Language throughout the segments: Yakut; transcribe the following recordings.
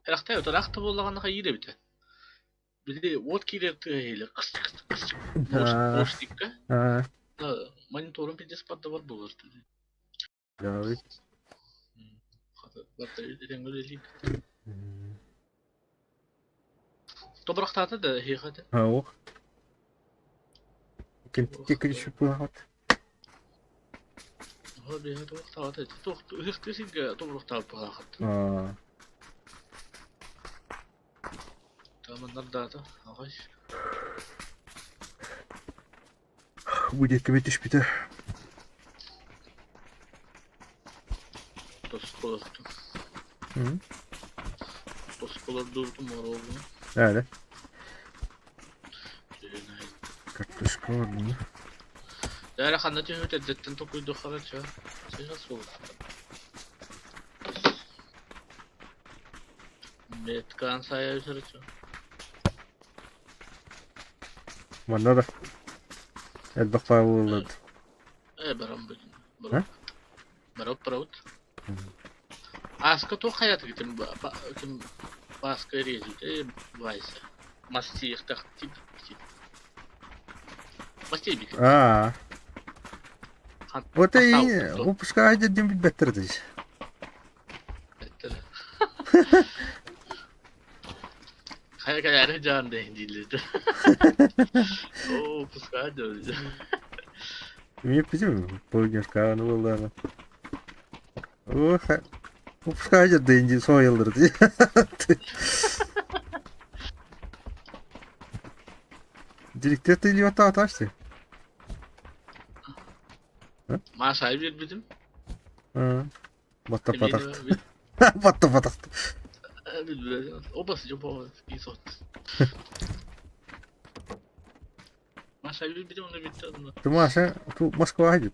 Эрэхтэй ыраах да буоллаҕына хайыыр эбитэ. Били уот киирэр тыаһа иһиллэр кыс-кыс-кыс мощникка мониторун пиздец бардабар буолар. Барда этэҥҥэ үлэлиир. Тобурахтаата да эһиэхэ этэ. Ох. Ким күлүшүп Туох сиргэ тобуруктаабыт Таманнардаата аҕай. Бу диэккэ түспүтэ. Тосколорту. Тосколордуубутум оруолуна. Öyle. Картошка ордуна. Дээрэ ханна түһүбүт эрдэттэн токуйдуххара чэ. Сыһа суох. Меткаан сайа өсөрөчө. Манна да элбэх паавыллад. Э барам бүтүн. Барап барабыт. Ааска туох хайатыгы ким ким Бааска режите Вайса. Мастиихтах тип Мастей Аа. Вот и выпускай дедим билбеттер дии. Хайа кэлээри дьаан дииллэр. Оо, пускай дьон. Мне почему полднюшка буоллаҕа. Выпускай дедим соһуйаллар дии. Директор ты аташты. Маша биэрбитим. Батта патахт. Батта патахт. Оба сидим и сот. Маша биэрбитим онно бүттэ. Ты Маша, ту Москва идет.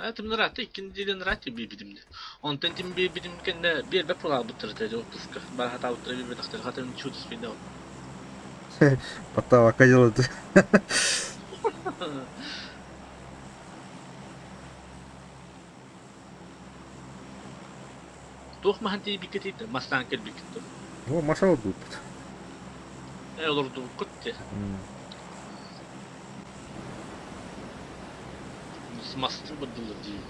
Это нраты, иккин нраты биэрбитим. Онтон тим биэрбитим кэннэ биэрбэт буолаабыттар этэ отпуска. Барахатаабыттара биэрбэтэхтэр хатын чуть успейдал. Потавака делают. Туох маһан тиийбиккитий мастаан кэлбиккит дуо? Ну, маша олордубут. Э, олордубуккут дии. Мастыы бардылар дии.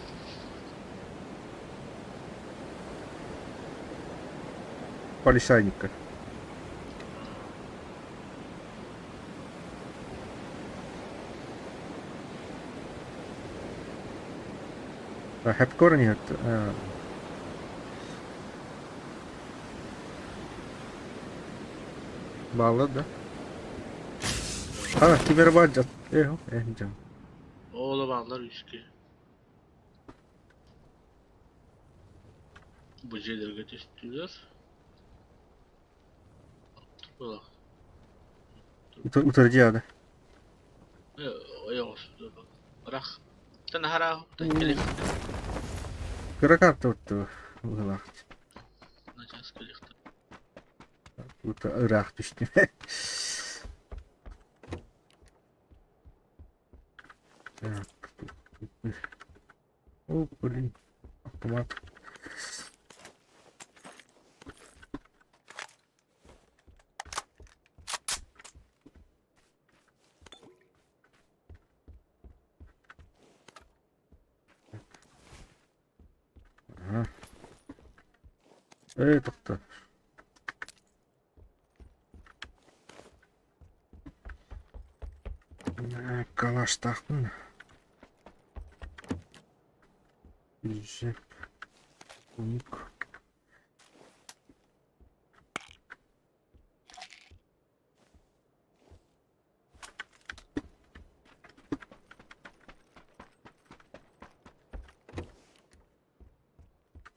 Полисадникка. Хэпкор нет. Балла да? А, кимер бар жат. Э, э, жан. Ола бааллар үскэ. Бу дьиэлэргэ түстүлэр. Утары дьиэҕэ. Ойоҕос Ырах. Танаһара Кыра карта отту быһылаах. Начаас кэлиэхтэр. Ыраах түстүм. Так, О, блин, автомат. Ага. Эй, тоқта. Калаштаахпын. Режим. Уник.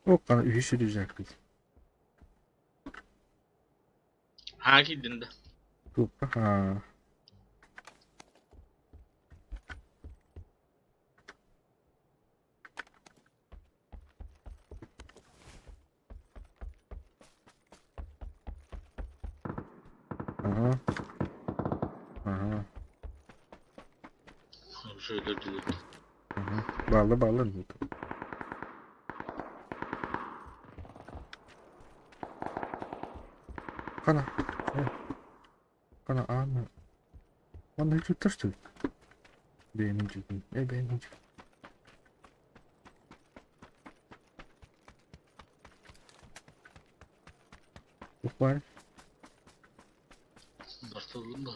О, үһүс рюкзакпыт. Haa киирдин да. Туппа. Аа. Ага. Ага. Şöyle өлөрдүлэр. Ага. Баалла баалла. Хана. Хана аана. Манна үчүттэр что ли? Бэйэм үчүтүн. Э бэйэм үчүтүн. Ух баар. Бартыллым да.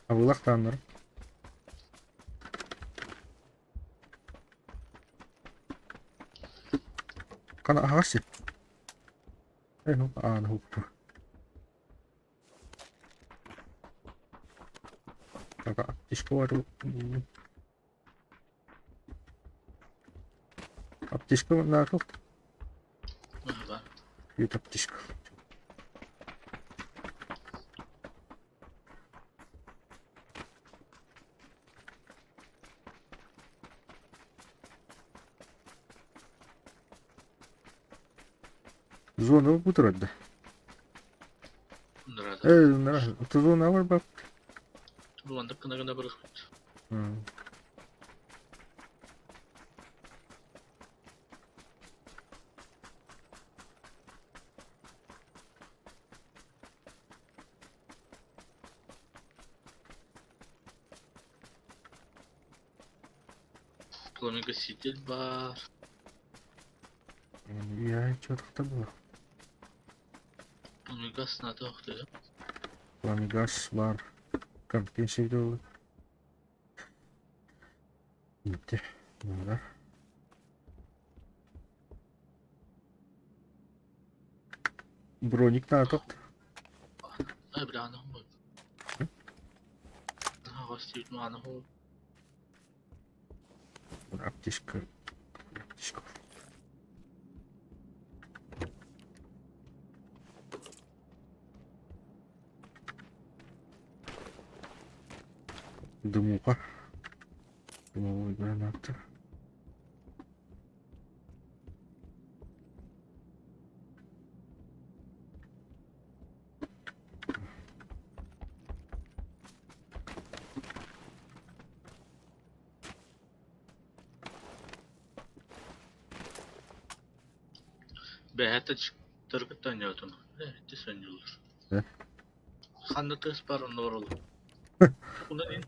Абылах тааннар. Хана аһаҕас сир. Э аана хупту. Так, аптечка бар. Аптечка наахыл. Баар. Үйт аптечка. Зона бу турар да. Нырада. Э, зона бар бап. Бу маннык гына гына бырахпыт. Пламегаситель баар. Я что-то было. Пламегас надо охты. Пламегас бар. Компенсировал. Ите. Да. Броник на топт. Ай, бля, ана хо. Аҕас маана хо. Аптечка. Аптечка. Дымуха. Дымовой граната. Бэһэтэ төргүттэн ньоотун. Ити сөнньүллэр. Э? Ханна тыас бар онно бар ол. Унан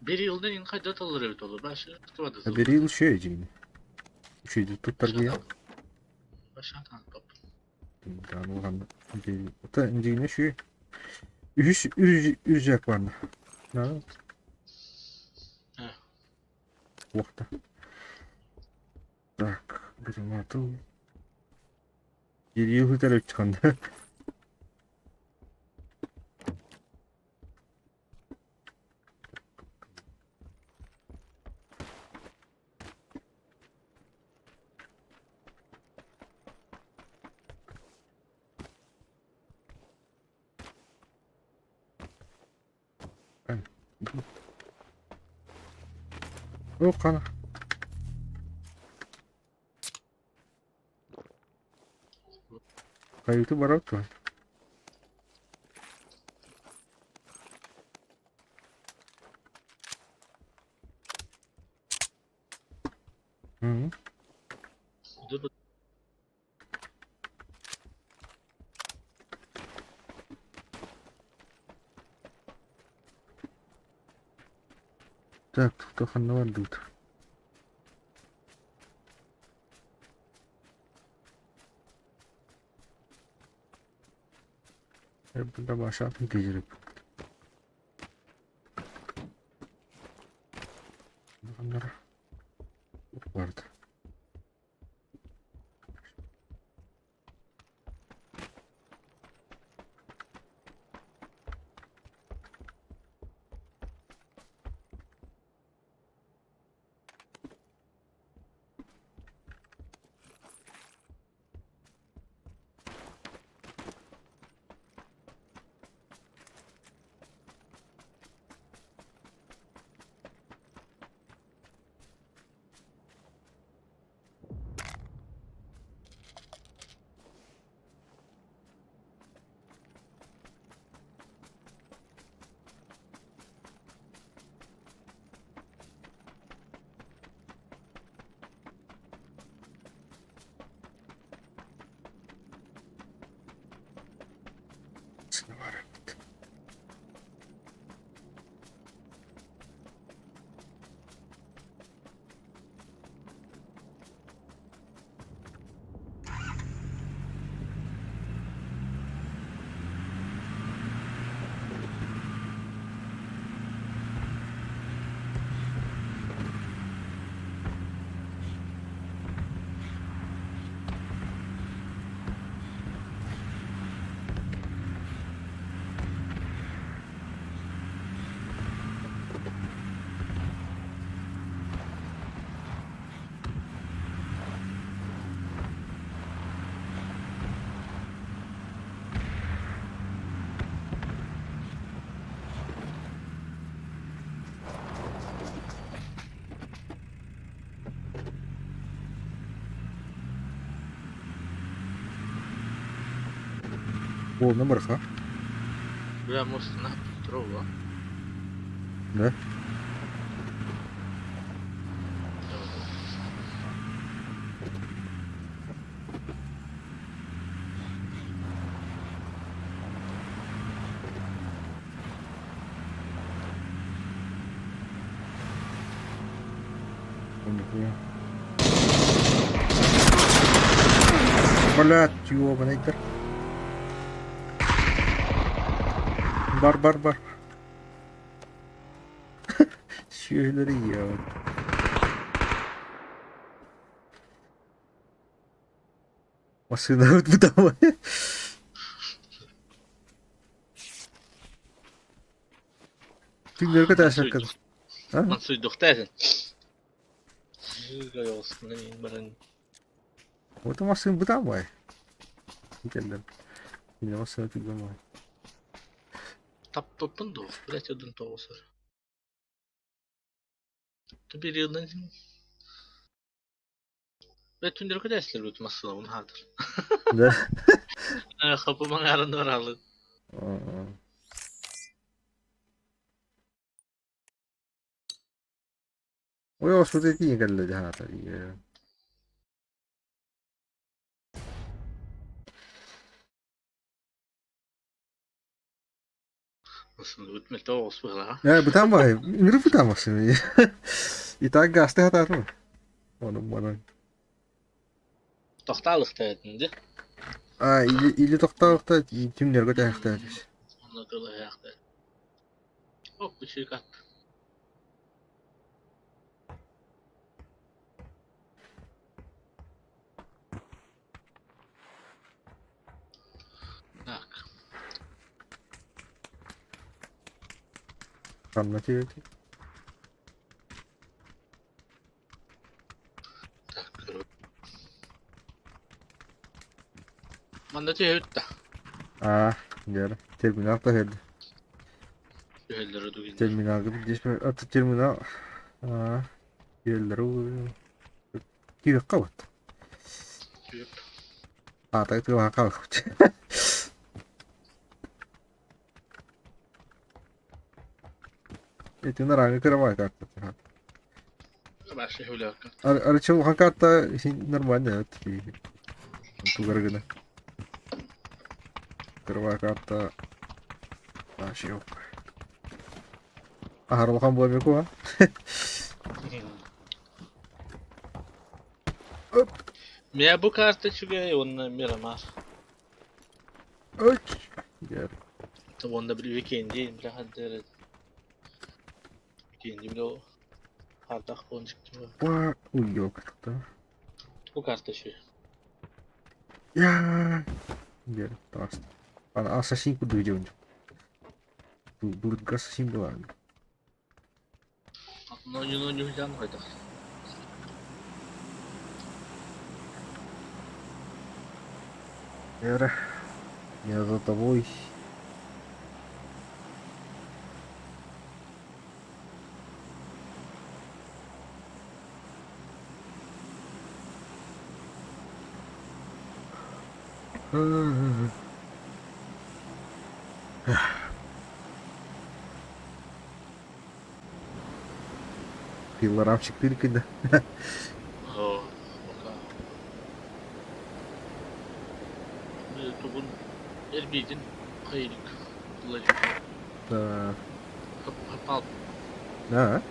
бир йылдан ин хайда таллар эбит олор. Башы тубады. Бери үшөө жигини. Үшөйдү туттар гия. Башы танып. Дан Та жигини үшөө. Үш үржәк барна. На. Э. Уақта. Так, гранату. Geriye hüter çıkandı. О, қана. Каюты барап тур. Hı. Dur Так, тут ханна бар тут. Бunda başa geçirip. Bunlar vardı. Полный барха. Бля, может, на Петрова. Да? Блядь, ёбаный-то. Бар, бар, бар. Сүөһүлэри иэҕин. Массыынабыт бытамай. Түҥнэргэ таасаккын. Мансуйдуохтаатын. Баран. Вот массыын бытамай. Кэллим. Кине массыына түгэмай. Таптаппын дуо? Блять, одун тоҕусар. Түбириылдан Бөтүндөргө да эслер массыынабын хаатыр. Да. Хапы маңарын баралы. Ой, оспут этиин кэллэ дьаһаата. Ээ, бытаан баҕайы, ыҥырык бытаан массыына. И так гаастыы сатаатым. Ону манан. Тохтаалыхтаатын дии. А, или, или тохтоохто түмнэргэ тэһэхтээт. Онно тылыһаахтаат. Оп, үчүгэй Так. Ханна тиийбит? Так, Манна түһэбит да. Аа, дьэ, терминал таһырды. Түһэллэр дугин. Терминалга здесь аты терминал. Аа, түһэллэр киириэххэ вот. Аата тыаһа хаалбыт. Итин араҥы кырамай картата. Арычы улахан карта нормально тугар гына. Кырабай карта вообще Аһар улахан буолбуку ха. Миа бу карта үчүгэй уонна Мирамар. Уонна били уикенди бля хаддер уикенди бля хардах буон Ва, уйёк Бу карта үчүгэй. Я. Дер, таст. Ана ассасин курдук дьон. Былыргы ассасин буолан. Ноньу-ноньу хайдах. Эра, я за тобой. Пилорамщик тыркин. Оо, Тугун эрбиитин хайылык Да. Хаппал. Да.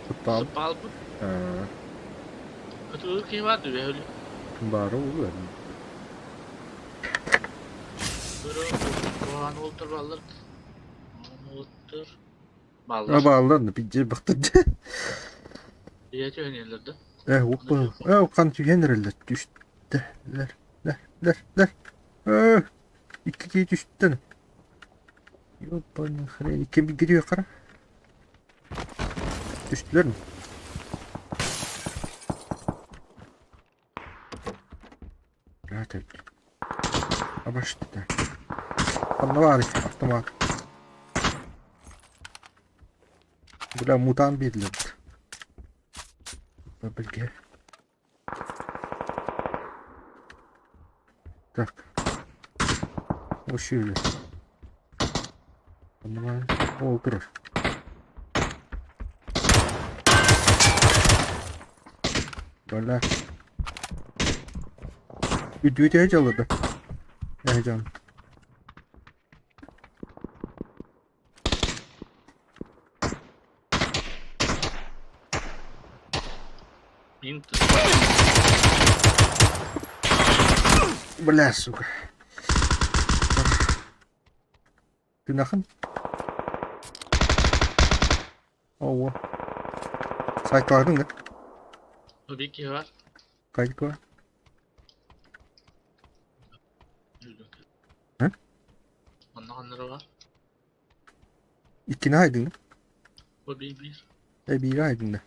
Хаппал. Хаппалбыт. Хоту киһи баар түбэһэл. Бары улар. Куһаҕан уолтар бааллар. Уолтар. Бааллар. Бааллар, пиджи бахтыр. Ийэ түһэнэллэр да? Э, укпун. Э, уккан түһэн эрэллэр. Түстэ. Лэр, лэр, лэр, лэр. Э, икки киһи түстэн. Ёбаный хрен. Икки билгири хара. Түстүлэр mi? Rahat et. Обожди. Ханна баар автомат. Бля, мутант биэдилэр. Билгэ. Так. Вообще Понимаю. О, кровь. Бля. Үтүөтэ дьалыда. Эһэжан. Бля, сука. Ты нахын? Ого. Сайтладың да? Bir kişi var. Кайка. Hı? Онно ханнара бар. Иккини айдың да? Бу биир биир. Э, биири айдың да.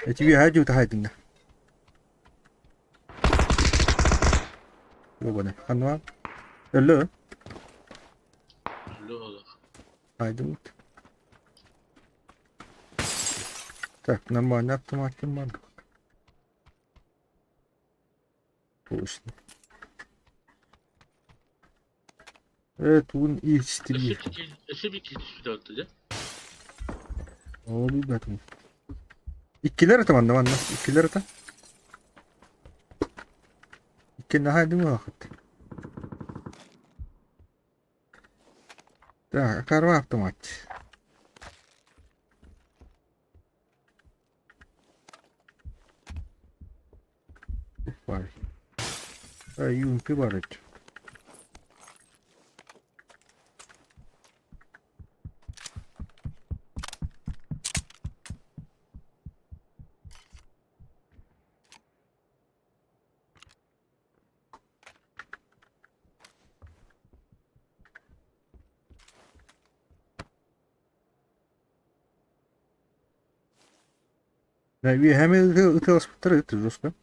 Эти үөһээ дьута айдың да. Бу Ханна Өллө. Өллө олох. Айдың. Так, нормально автоматым бар. Точно. Evet, bugün iyi istediği. Өссө bir киһи түспүтэ отто дьэ. Ол билбэтим. Иккилэр этэ манна манна. Иккилэр этэ. Икки наһаа дым вакыт. Так, карва автомат. Бар. ЮМП бар эт. Үөһэми ытыаласпыттар ыт жестко.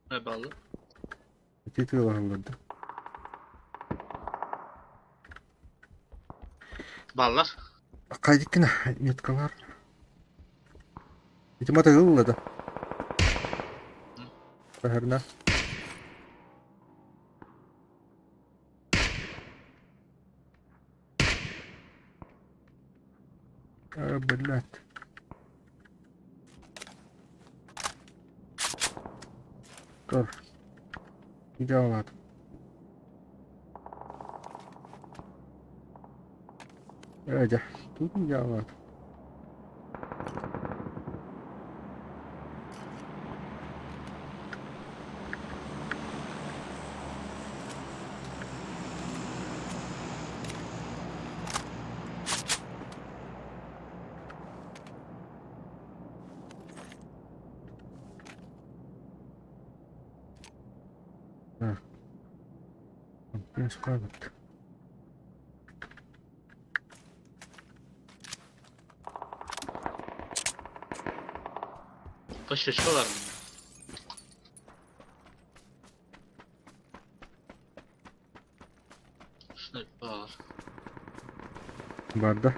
Баллы. Ити ытыалаһаллар да. Баллар. Кайдиккина меткалар. Ити мата ылла да. Баһарна. А, блядь. Көр. Идеалат. Эдя, тут идеалат. Так. Скажет. Кошечка бар. Снайп бар. Бар да.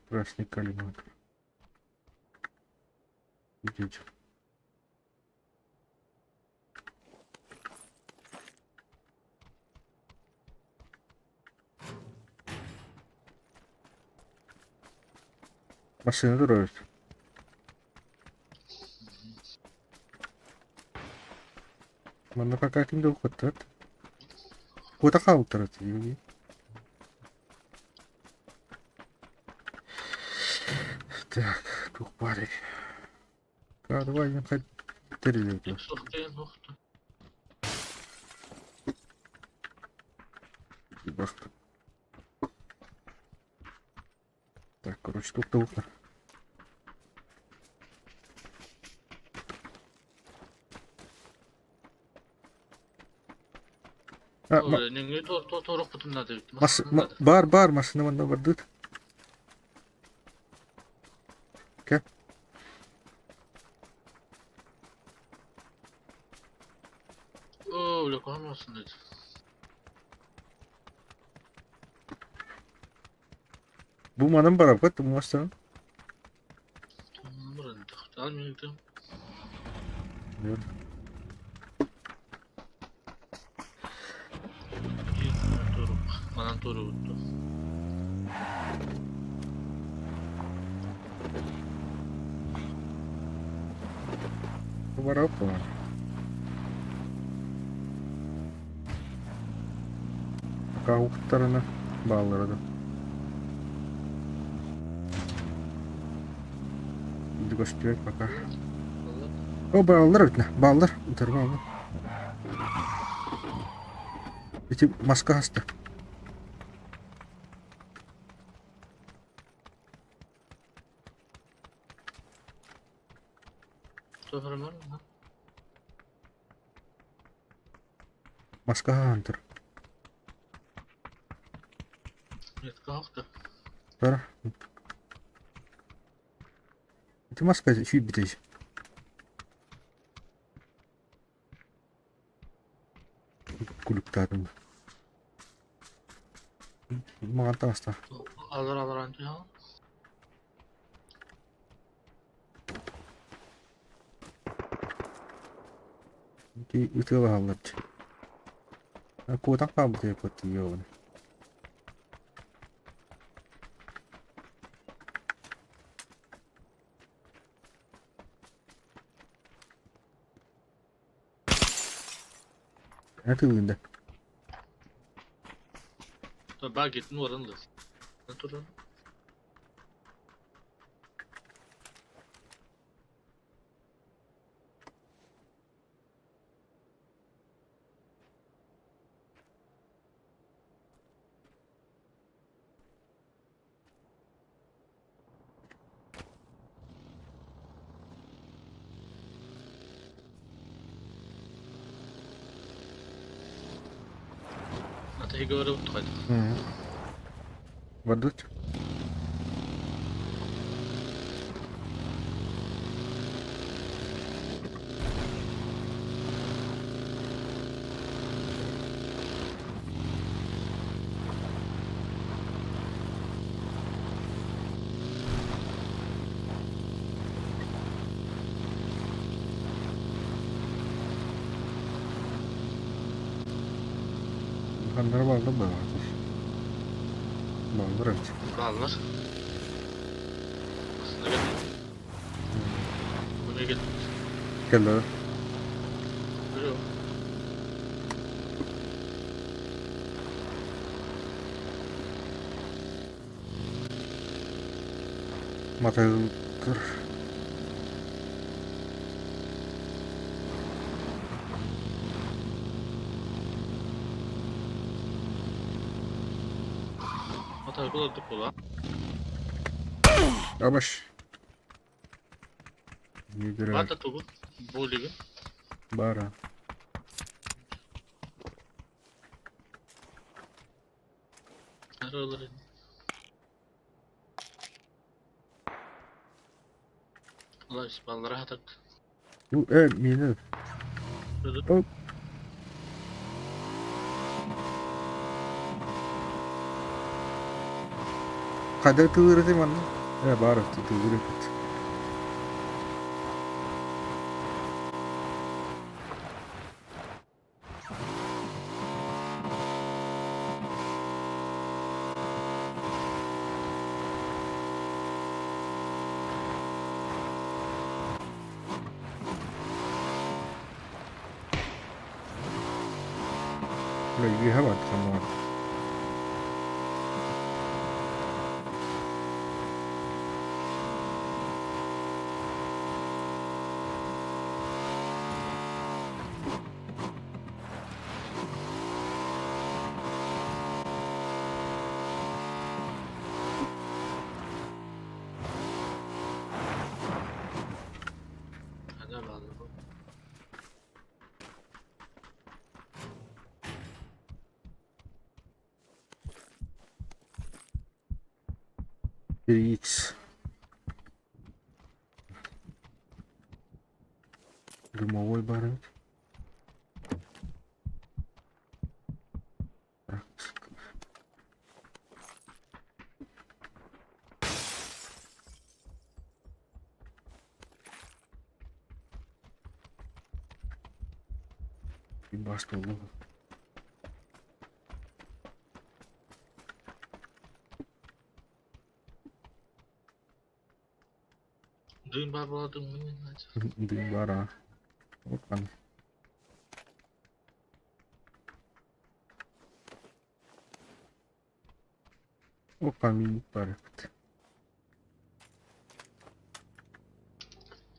Красный коллиматор. Идите. Машина дорожит. Манна пока ким да уходит. Куда хаутер это? Так, тух парень. Давай, я хоть Так, короче, тут тухно. Бар, бар, машина манна бардыт. Ке? Olsun dedi. Бу манан барабыт муостан. Манан туругутту. Бараппа. Пока уктарына бааллара да. Көстүбэт пока. О, бааллар эбит бааллар. Утары бааллар. Ити маска хаста. Маска хаһан тур. Тара. Ити маска сүүрбүтэй. Күлүктаатым. Маҕан таҕыста. Алар алар антиха. Ити ытыалаһаллар дии. Куотан хаалбыт эбиппит дии Ытыылыын да. Багетин уоран ылар. Туран. Атыһыга барабыт хайдах? Бардыт. Ханнара бааллар баҕар. Бааллар эбит. Бааллар. Aslında gelmedi. Buraya gelmedi. Кэллэ. Yok. Матыгыр. Hatay kullandık ulan. Абаш. Игра. Бата тугу. Болигин. Бара. Аралары. Allah ballara hatak. Ну, мені. Оп. Хайда тылыры манна? Баар тылыры эбит. Бля, үөһэ баар ханна Hadi bağlı. Баар? 3X. Дымовой баар эбит. Бас буолуо. Дыым баар буола дыыммын Дыым баар аа. Аны. Опа, миник баар эбит.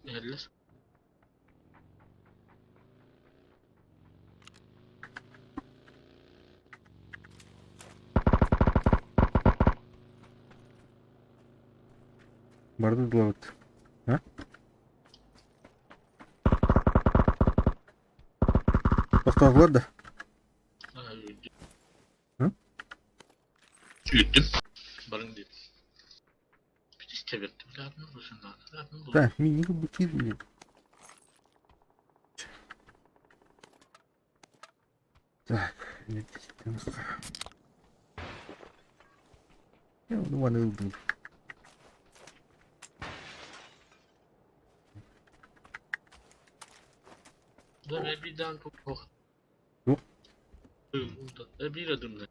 Иһэллэр. Барды дылабыт. А? Тохтоотулар да? Үттүм. Барың диэн. Да, миник бутир блин. Так, ну маны ылдым. Да, birden çok Yok. Bir adımla.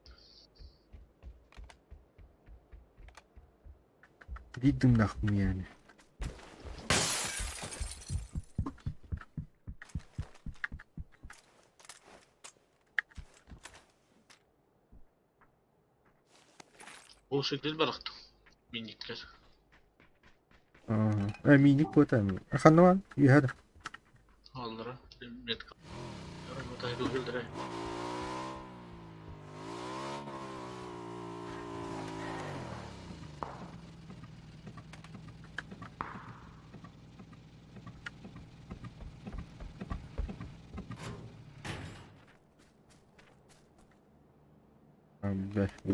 Bir dımnak mı yani? O şekilde bıraktım. Minikler. Aa, minik bu tabii. Ханна бар? Иһэр. Аллара. Метка.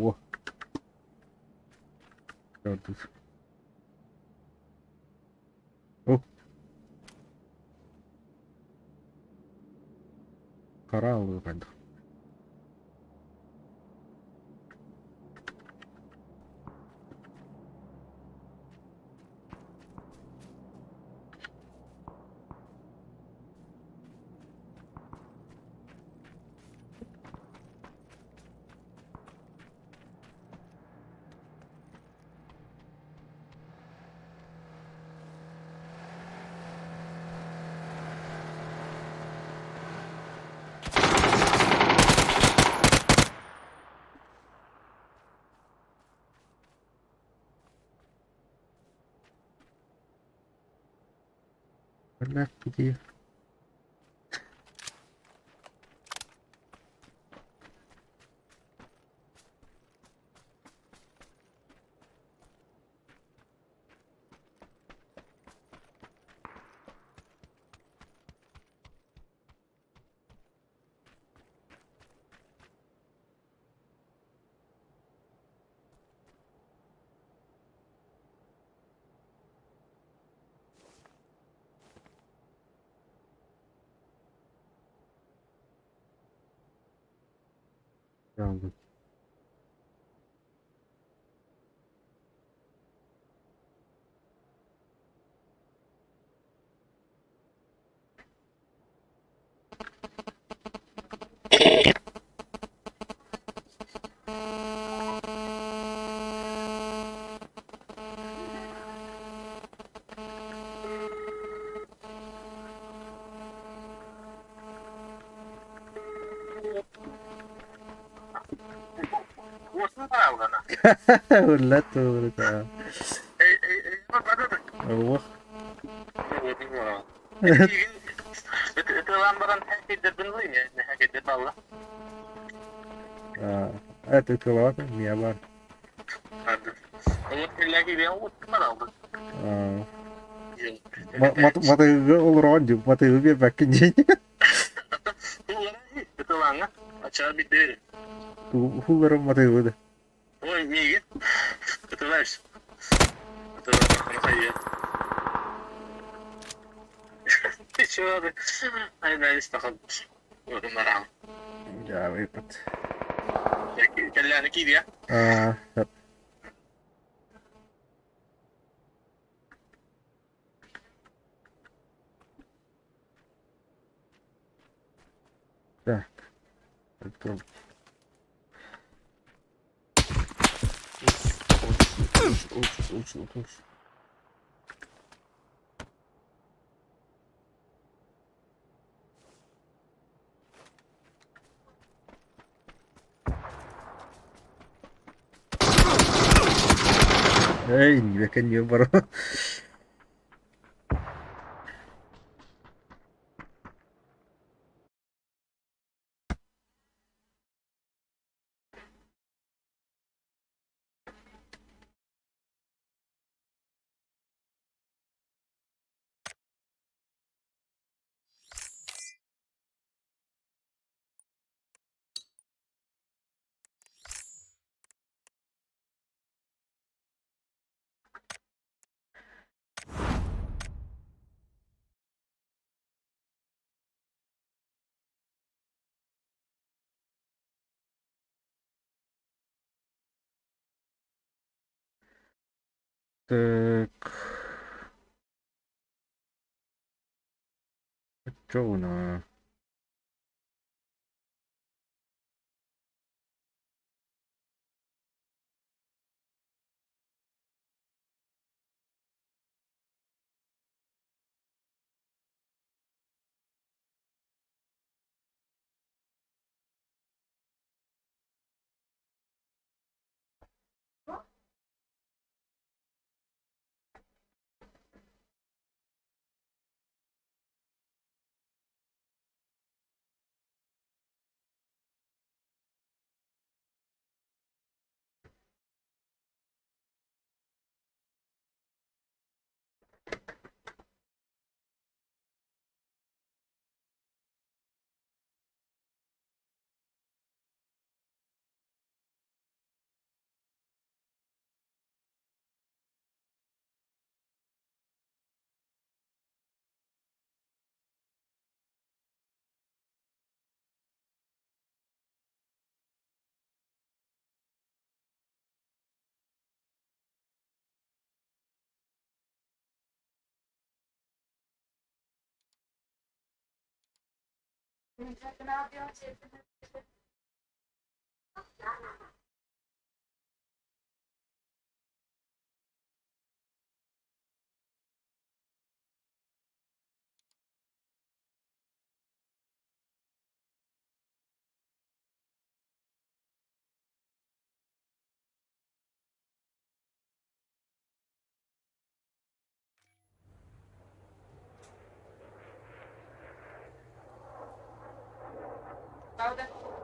О. Тут. О. Кораллы пойду. Бля, где? Aldım. ولا تورك. هو. Это мия бар. Матыгы олорон дьу, матыгы биэрбэккин дии. Хулларым матыгы да. Ой, миигин. Ытылаешь. Я выпад. Кэллээни киириэ. Аа, Да. Турар. Лучше, лучше, лучше, лучше. Эй, не бара. Так. Оччоҕуна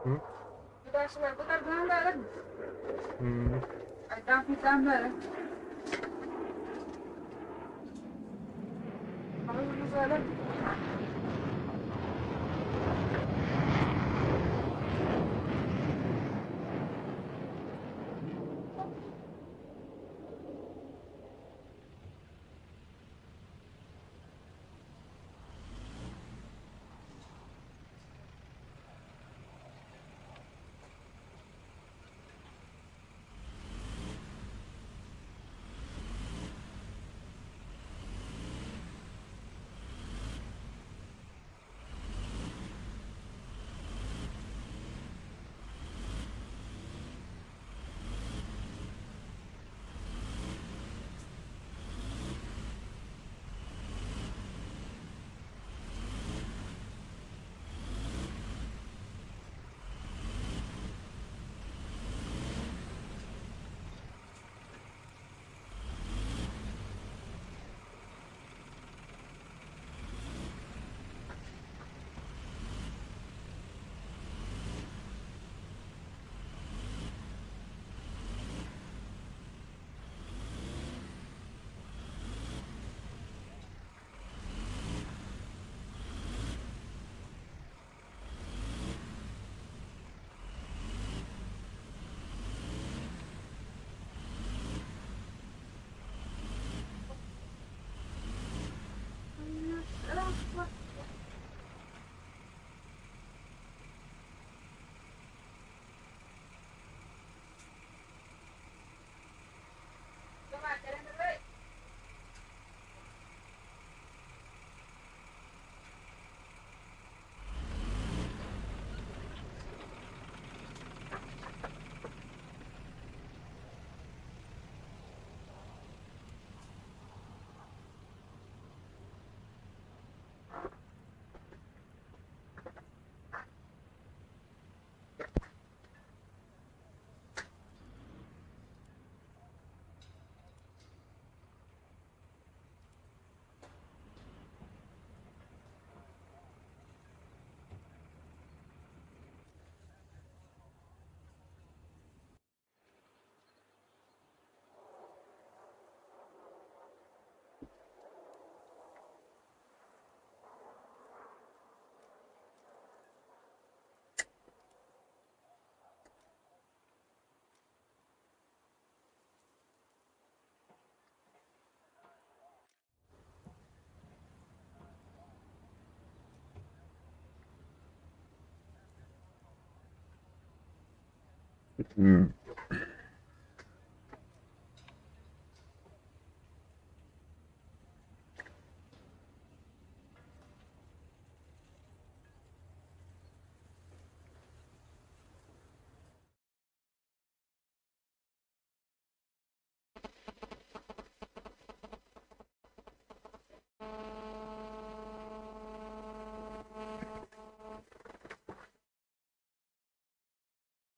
М.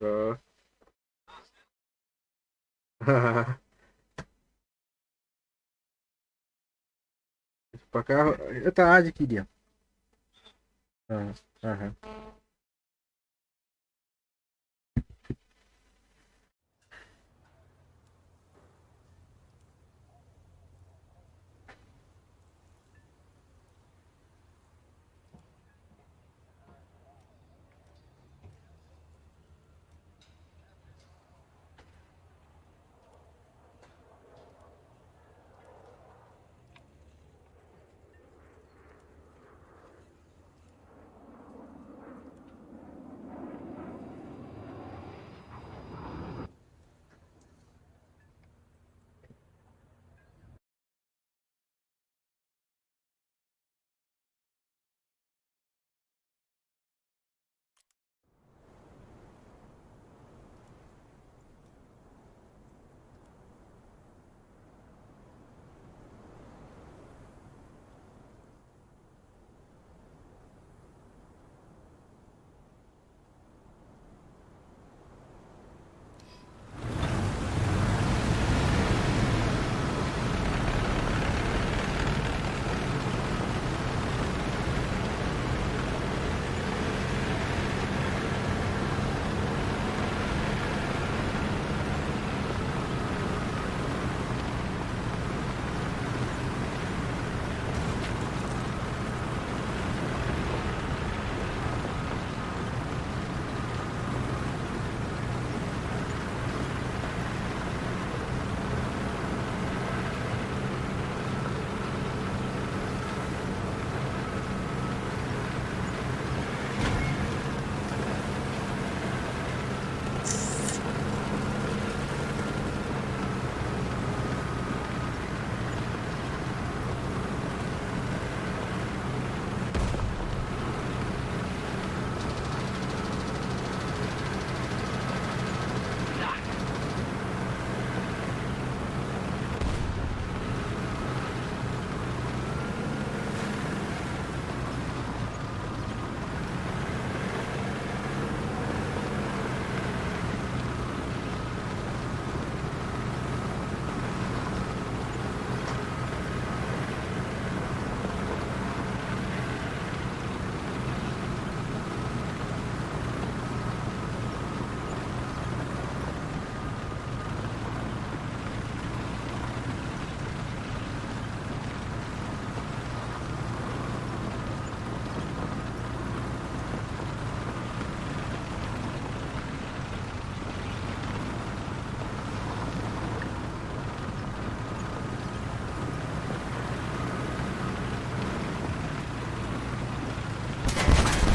Да. Пока это Адик иди. А, ага.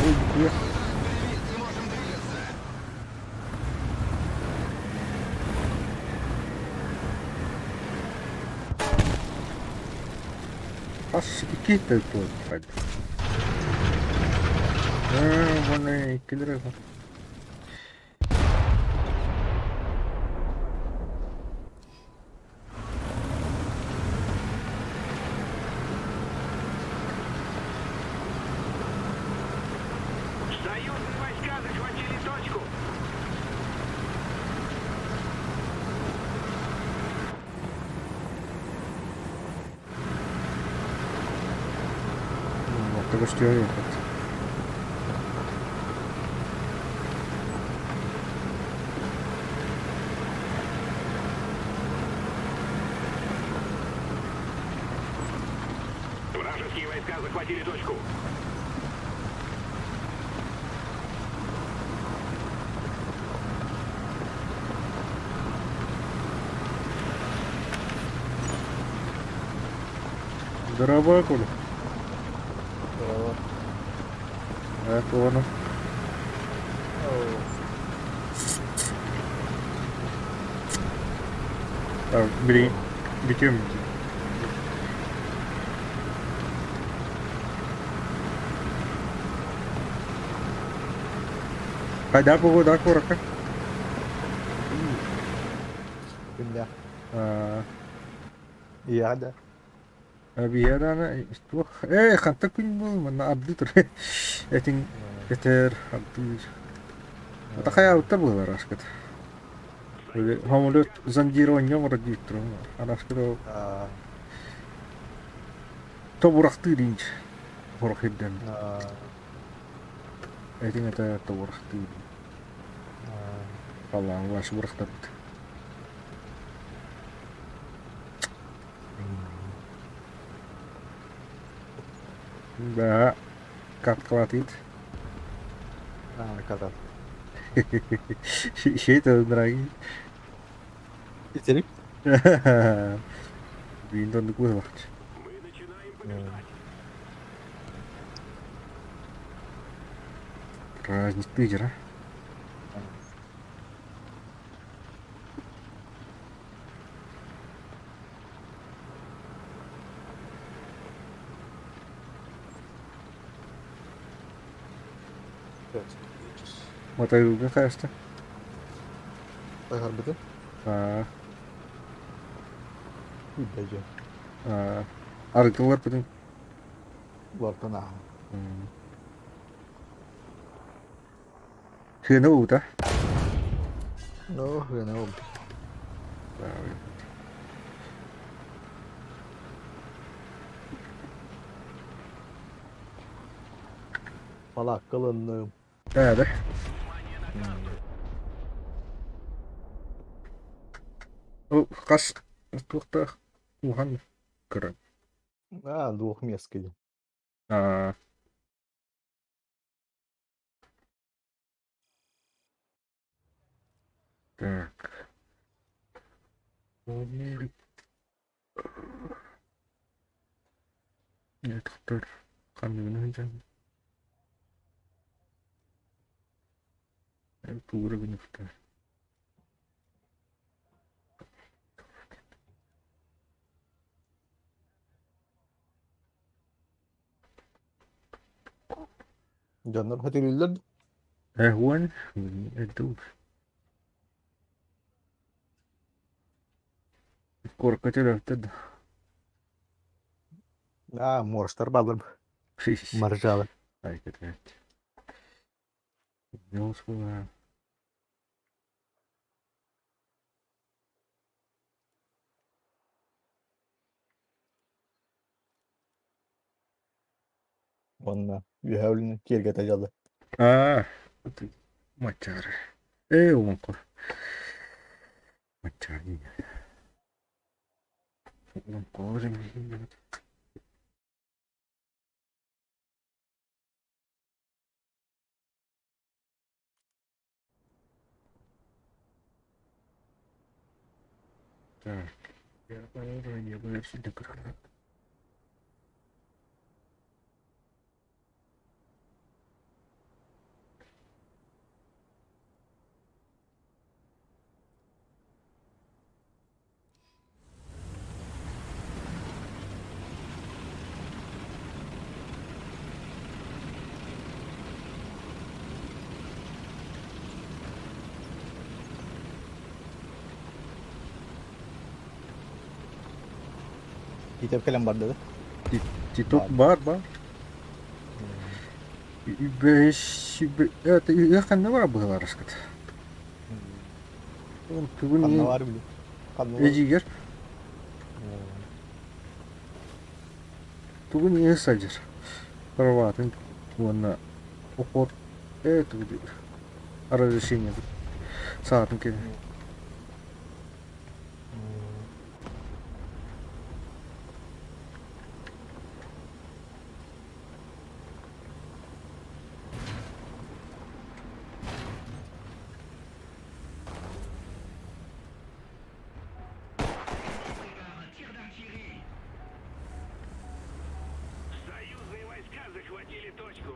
Ой, нихуя. Хас икки туох Уонна иккилэр Союзные войска захватили точку. Көстүөр Вражеские войска захватили точку. Здорово, Коля. Здорово. Это он. Билигин бүтүөм дии. Хайдах погода куоракка? Күннээх. Аа, Ийэҕэ да. Биһиэхэ даҕаны туох ээ хантан күн буолуо манна ардыы турар этиҥ этэр ардыыр. Ата хайаабыттар быһыылар аскыт. Самолет зондирование оҥорор диир турар. Араскыт ол тобурахтыыр инч хорох ирдэн. Этиҥ этэ тобурахтыыр. Халлаан ваш бурахтарбыт. Да, каткалатыйт. Аа, катат. Шейт дорогие. Итирик. Биин оннук быһылахчы. Мы начинаем побеждать. Праздник дьара. Матайылга хаста? Таһарбыты. Аа, Үйдәжі. аа, арыгылар бүтүн. Лортан ааһа. Сыана уута. Ну, хына ол. Балаакка ылынным. Бәрі. Ол хас туохтаах уһан көрөн. Аа, двух мест киди. Аа, так. Доктор ханныгын сылдьан туура гыныахтаах. Дьоннор хөтөлүллэр Э, уон эрдэ Куоракка төлөөбүттэр да. Аа, моржтар баалар маржалар. Ай, кэтээт. Не Уонна үөһээ үлэни киэргэтэ дьалла. Аа, маччаары. Ээ, уонко. Маччаары. Уонко Так. Я понял, я Итеп кэлэн барда да? Титок бар бар. Бэс это ханна бар быһыларыскыт. Бүгүн Ханна бар били? Ханна бар? эдьиийгэр тугун иһэ сылдьар. Кроватын уонна охот э тугу диир разрешение саатын кини. Союзные войска захватили точку.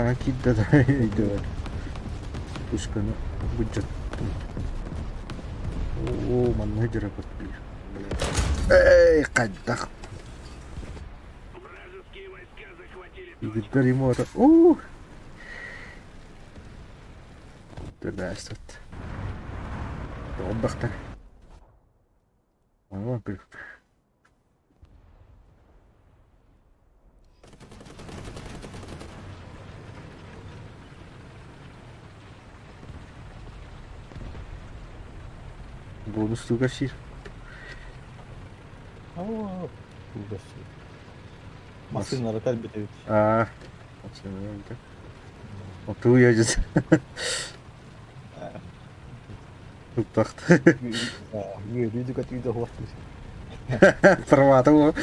Хана киирдэ да өйдөбөр. Пушканы быдьаттым. Оо, манна дьарапат биир. Эй, хайдах? Вражеские войска захватили точку. Игорь ему это... Ух! Төрбээстет. Отдохтар. Бонус туга сир. Оо, туга сир. Массыыналары кэлбит эбит. Аа, массыыналары. Отуу ядет. Тутахт. Үөрүү көтүү да хуох. Правата го.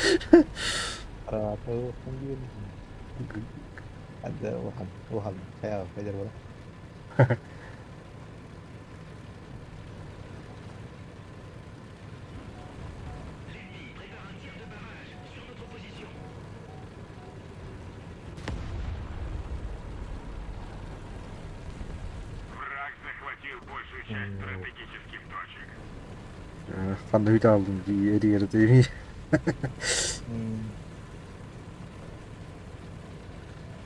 Правата Hadi улахан улахан хайа кэлэр буолар. Враг захватил большую часть стратегических точек. Ханна үт алдым дии эрийэр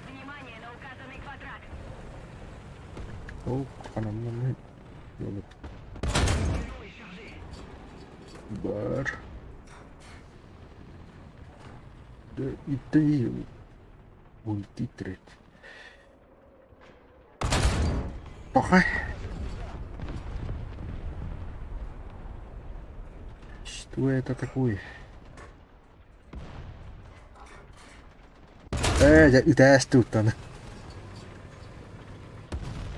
Внимание на указанный квадрат. Ол ханамнаммын Бар. Иттей мультитрет. Пахай. Что это такое? Ээ, үтээс туттан.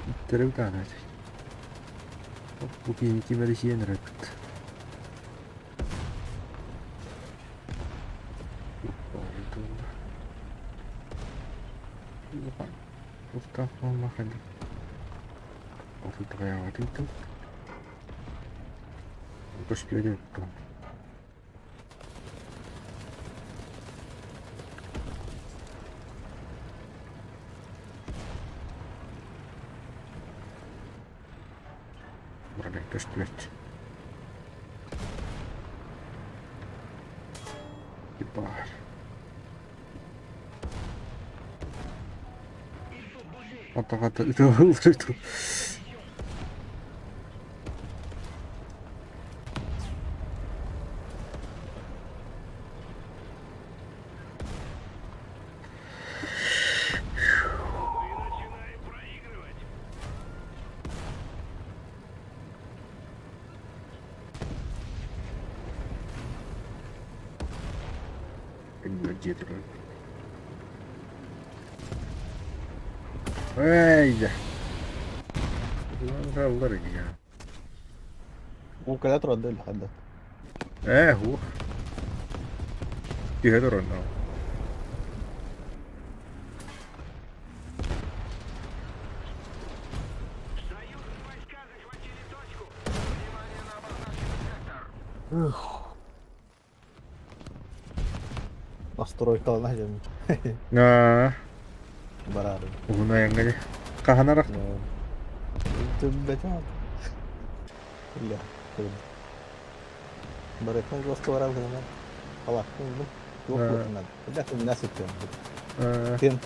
Үттере үтаана. Бу киһи ким эрэ сиэн эрэ эбит. Көстүбэт. Бар. Атаҕата ытыллыр. Мы начинаем проигрывать. Дьиэ турар. Эй, дьэ. Аллар я. Уу кэлэ турар да хайда. Ээ, ху. Түһэ турар. Союзные войска захватили точку. Внимание на обозначенный сектор. Настройкалана дьэн Аа, бараары. уһун айаҥҥа дьэ. Хаһан арах? Түбэтэ. Илля. Барытын госто барар гына. Халаттын бу. Туох буотунан. Бля, күннә сүттем. Тент.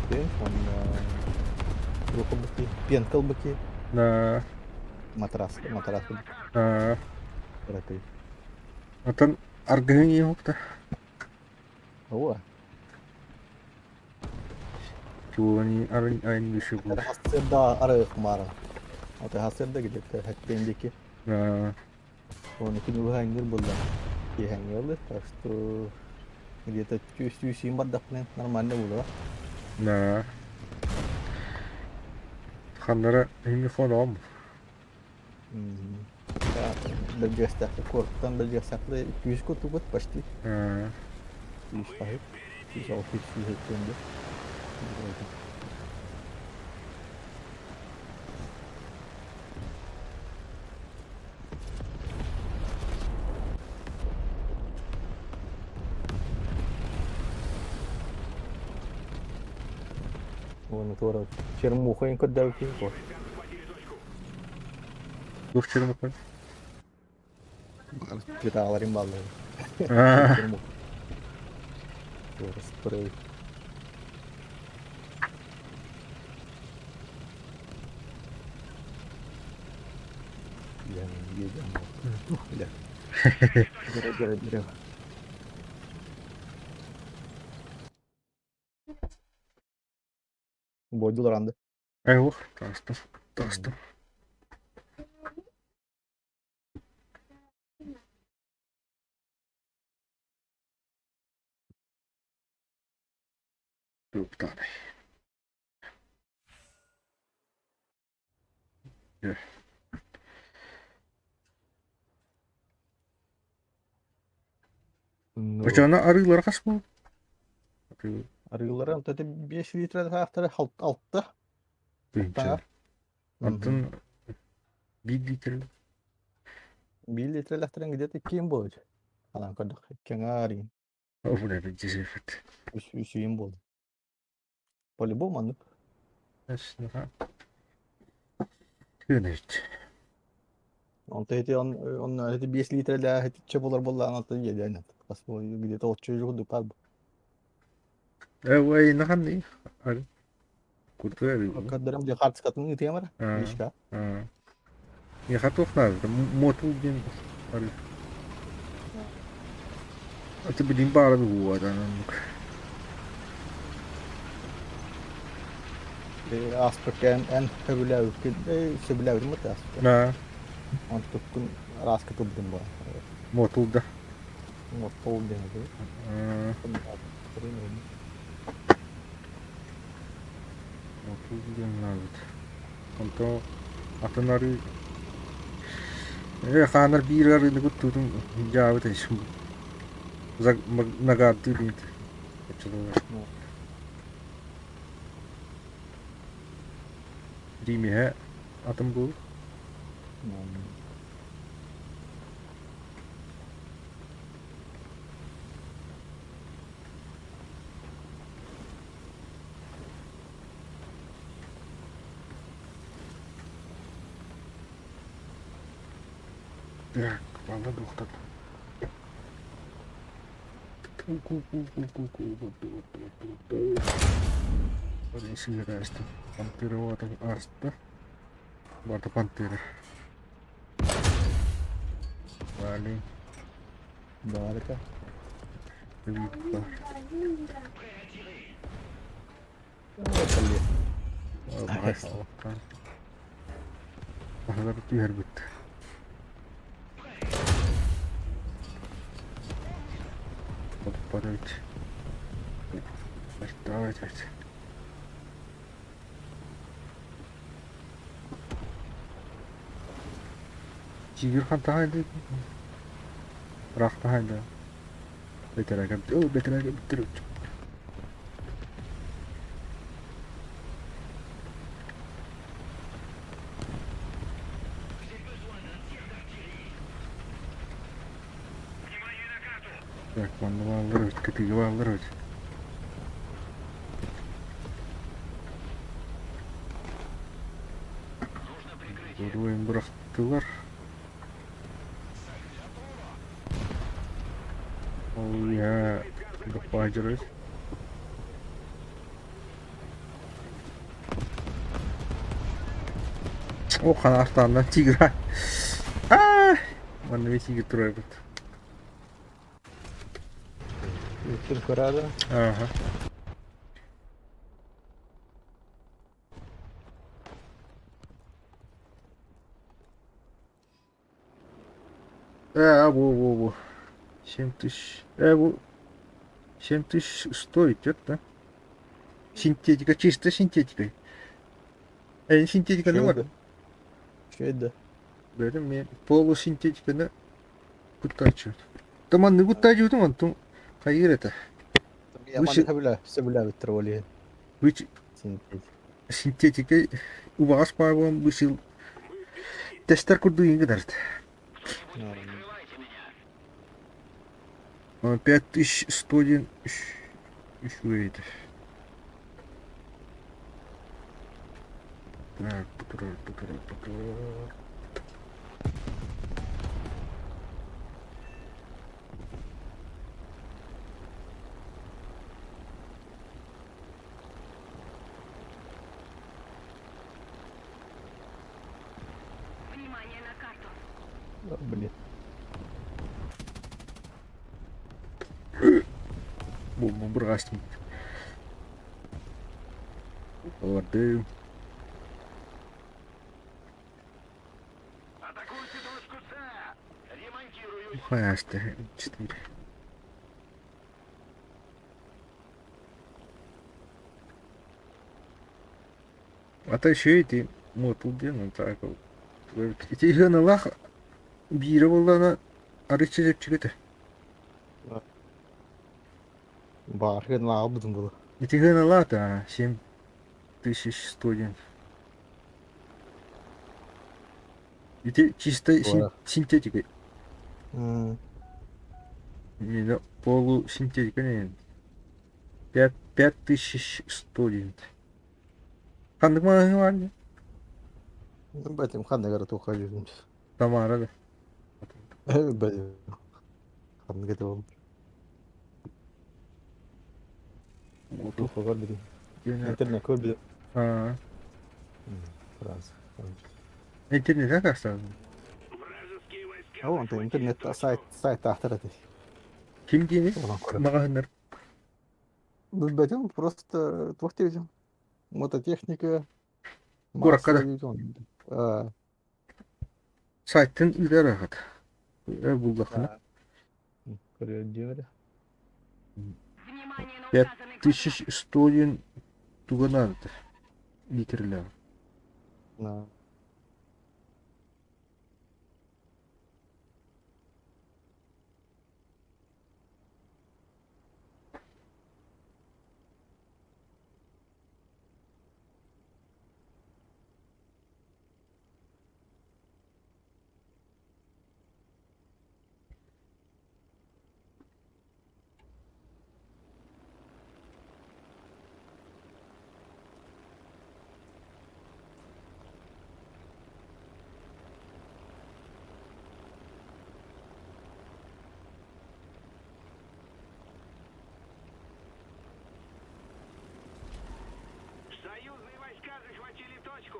Тент, он быки, пенкал быки, матрас, матрас кыракый. Отон аргыһын иһукта. Ооба. Чуони арын айн бүшү. Хасырда арык мара. Ата хасырда где-то хэттендики. Он күнү булла. Киһәңгеле, так что где-то түс-түс бардак нормально булды. Да. Ханнара хими хоном. Бергестәкле корттан бергестәкле 200 кутубут почти. 200 тахып. 200 600 хэттенде. Уонна туора чермуха көрдөөбүт киһи Туох чермуха? Плиталарым бааллар. Чермуха. Туора спрей. Бля. Дерево, дерево. Бойдулар анды. Айух, таастым, таастым. Туктаный. Очоно арыылара хас буол? Арыылара онто 5 литр хаахтара алта. Тыынча. Онтон 1 литр. 1 литрэлэхтэрин где-то иккиэн буолар. Анан көрдөх иккиэн аарыйын. Обуна десефет. Үсүйүн буолду. По-любому маннык. Тыыныт. Онто эти он он эти 5 литрэлээх итиччэ буолар буоллаҕына онтон иэдээн хас где-то отче курдук баар. Ой, наханны. Куртуя. Көрдөрөм дии хаартыскатын ыытыам эрэ. Мишка. Я туох наада, мотул диэн Аты билин баара буһуа оннук. Ааспыкка эн эн сөбүлээбиккин сөбүлээбитим бу ааспыкка. Да. Онтуккун арааска тылбытым буолан. Мотул да. Мотул диэн этэ. Мотул диэн наабыт. Онто атын арыы Э, хаанар биир арыыны куттуутун дьаабыт нагаардыы диэн оччолор Римиһэ атын буол. Так, манна дуохтан. Сыыраста. Пантера ааста. Барда пантера. Вали. Давай-ка. Виппа. Баһылар түһэрбит. Попадать. Давайте. Тигр хантаһай Рахтаһай да. Бэтэрээгэ о бэтэрээгэ бүттэр Так, манна бааллар эбит, кытыыга бааллар эбит. Боруойун бырахтылар. Ол иһэ Гаппаадьырый. О, ханаахтаанна тигра. Аа! Манна би тигр турар эбит. Үттүн көрөөдө. Ага. Э, бу, бу, бу. 7000. Э, бу 7100 идет, да? Синтетика, чисто синтетика. Э, синтетика не бар. Үчүгэй да. Бэрим мен полусинтетиканы куттааччы. Да манны куттааччы онтум хайыр это. Яман сөбүлэ сөбүлээбиттэр ол иһин. Which Синтетик. синтетика убаҕас баабын бысыл тестер курдук гынарт. 5101 үчүгэй. Турар, турар, турар. Внимание на карту. Блин. Бу бырҕастым. Олордум. Атакуйте точку С! Ремонтируюсь! Хайаста четыре. А то еще эти мотул диэн так ити ыһыаналаах биирэ буоллаҕына арыычча чэпчэки этэ. Баар лаабытым было. Ити ыһыаналаах да 7100 диэн. Ити чисто синтетика. Не, полусинтетика не. 5100 диэн. Ханнык маҕаһыын баар дии? Бэтим ханнык эрэ туохха дьүһүн. Тамара да. Бэтим ханнык этэ ол. Туохха көрбүтүм. Интернет көрбүтүм. Аа. Франц. Интернет кастан. Вражеские войска Ол онтон интернет сайт сайт таахтар этэ. Ким диэни? Онон көрө. Маҕаһыыннар. Билбэтим, просто туох диэбитим. Мототехника, Куоракка да. массовый Сайтын ыытар аҕат. Буллахына. Көрүө Внимание на Пять указанный квадрат. тысяч сто диэн туга наада литрлээх. На. Союзные войска захватили точку!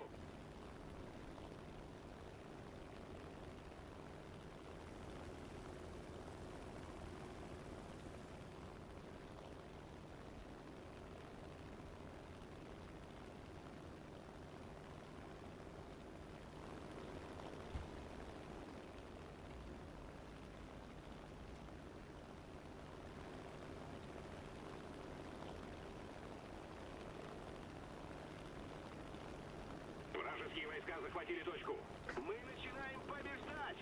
Вражеские войска захватили точку. Мы начинаем побеждать!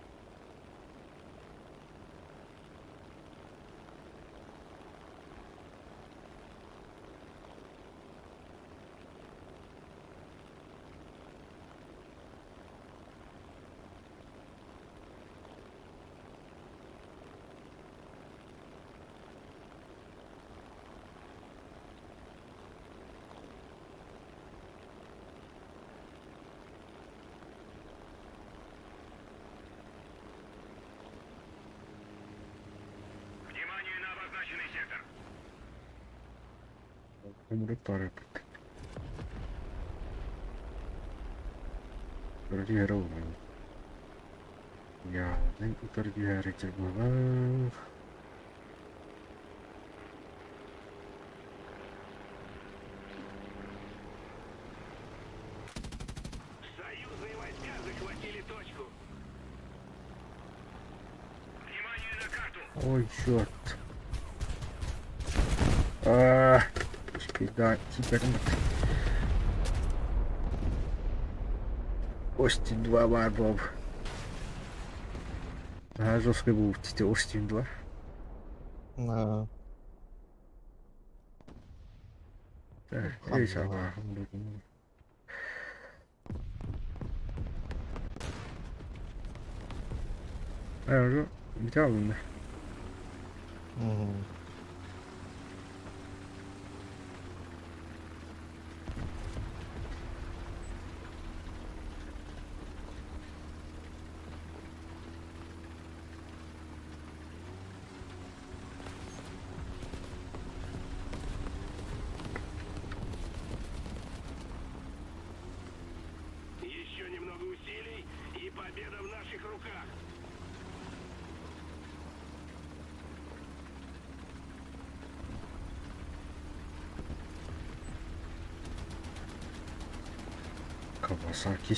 Внимание на обозначенный сектор! Умрут пара. Түһэрэ буолан. Яалын утары түһээри буолар. Союзные войска захватили точку. Внимание на карту! Ой, черт. А, да, теперь Остин 2 бар Боб. А, жесткий был тебе Остин 2. На. Так, эй, саба. А, бүтэ Мгм. Kawasaki.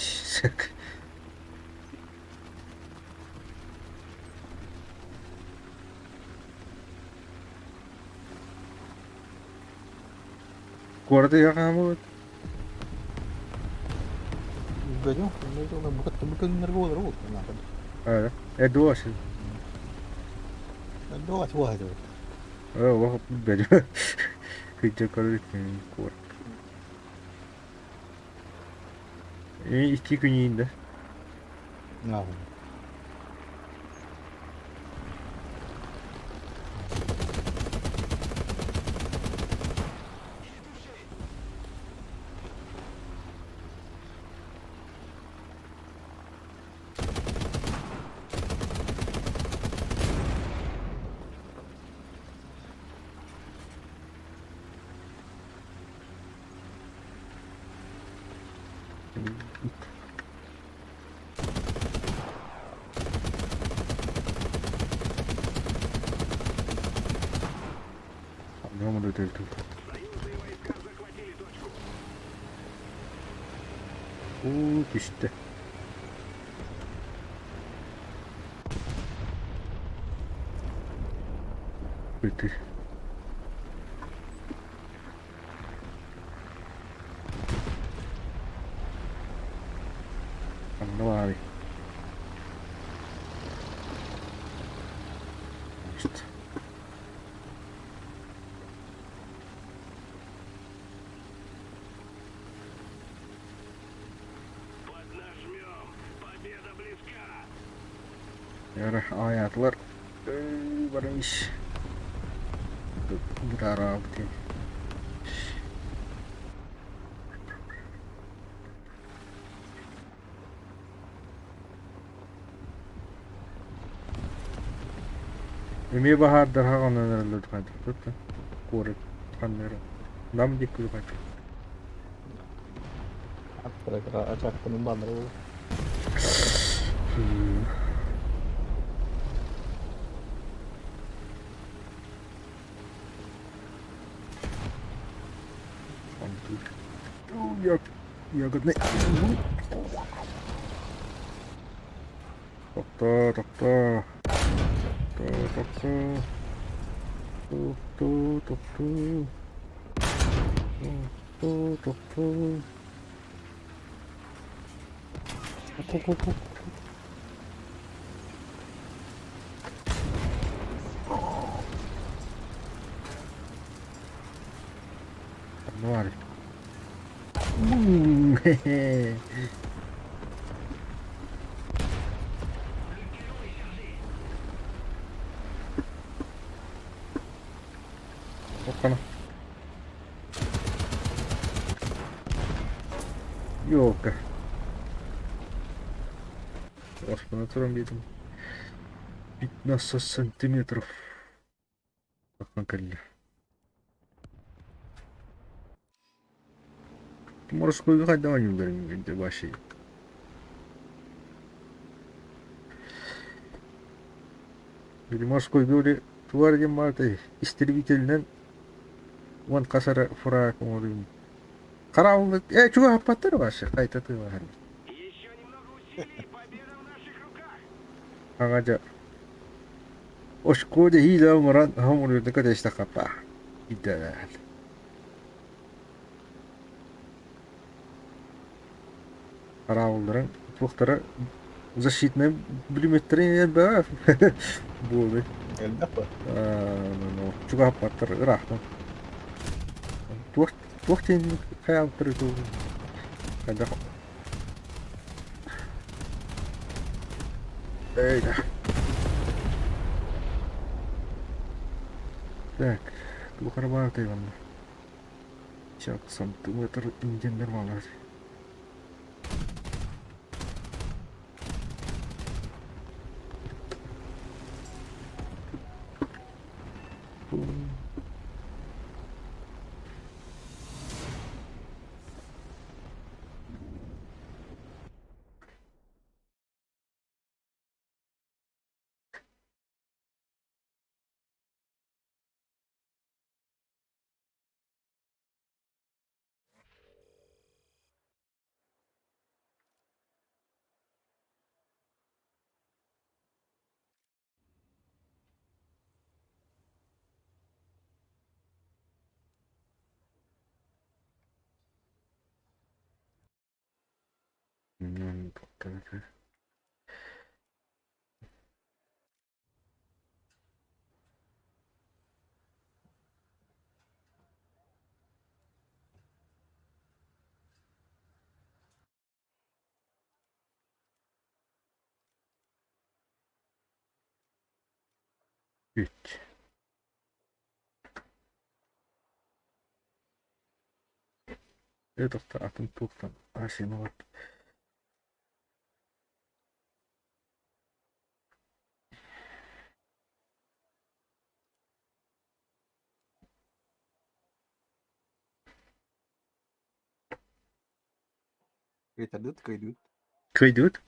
Куораты хаамыбыт. Бөдөҥ, бу күннэргэ буолар ол. Эдуас. Эдуас буолар. Оо, бөдөҥ. Видео көрүтүн куорат. Икки күн иинде. Уу, түстэ. Ытыр. Ханна баарый? Может. Эрэ аайаатылар баран ис. Бытаараабыт Эмиэ баһаардар хаҕанан эрэллэр хайдахтар куорат ханна эрэ Нам диэки хайдах Ачаактанын бааллара буолуо. Ягодный. Тохтоо, тохтоо. Тохтоо, тохтоо. Тохтоо, тохтоо. Тохтоо, тохтоо. Ко-ко-ко. Нуар. Хе-хе. Оккана. Ёлка. Оспана туран биэрдим. 15 сантиметров. Тахсан кэллэ. Морскойга хайдах оонньуулларын вообще. Били морскойга били туар диэн баартай истребителинэн уон хас эрэ фраг оҥоруум. Хараабыллык ээ чугаһаппаттар вообще хайта тыылаһар. Аҥа дьэ Оскуола иһиилэ оҥорон хомуруйда көтөстөххө идэлээл. Хараабылларын туохтара защитнай бүлүмүөттэрин элбэҕэ буолуой. Элбэх ба? Чугаһаппаттар ыраахтан. Туох туох диэн хайаабыттары хайдах Эй да. Так, туох эрэ баар манна. Чак сантиметр индианнар бааллар. Үт. Это атын туохтан Асинова. Кыйтардыт, кыйдыт. Кыйдыт?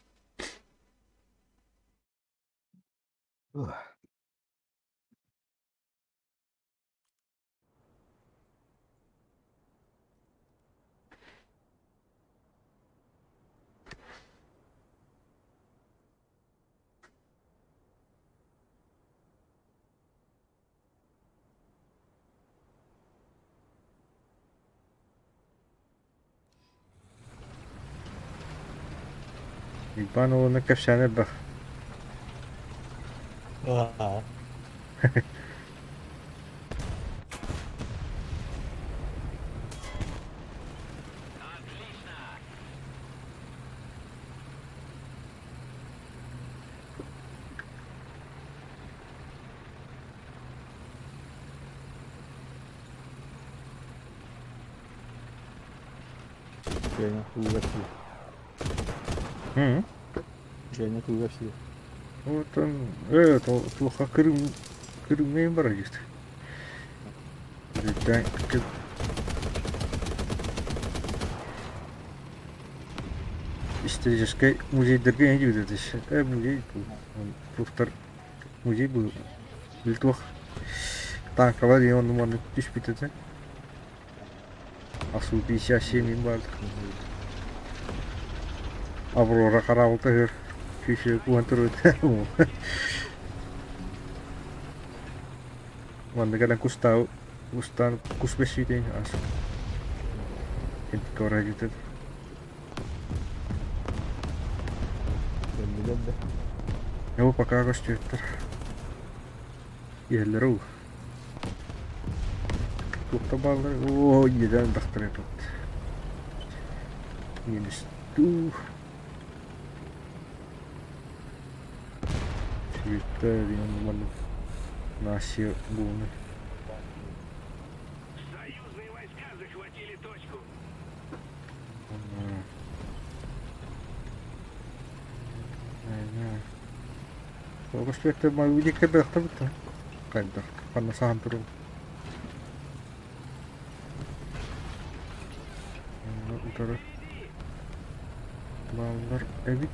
Иван уолуна кэпсээн элбэх. Аа. Женя UFC. М. Женя UFC. Вот он, туохха Крым, Крымҥа барар дьиэт. Историческай музейдарга эн дьиэт музей туохтар музей был били туох танкалар диэн онну маннык түспүт этэ. Асу-57 баар. Аврора хараабылта үһү күүсү кууһан турбут. Манна кэлэн кустаабыт кустаан кус бэссиитин ас кэллилэр да. Его пока көстүөттэр. Иһэллэр уу. Туохта бааллар? Оо, иэдээн тахтар тут. Минус туу. Цвета диэн маннык Насия буолуна. Союзные войска захватили точку. Көстүөттэр диэккэ быахтабыт хайдах ханна саһан туруу утары бааллар эбит.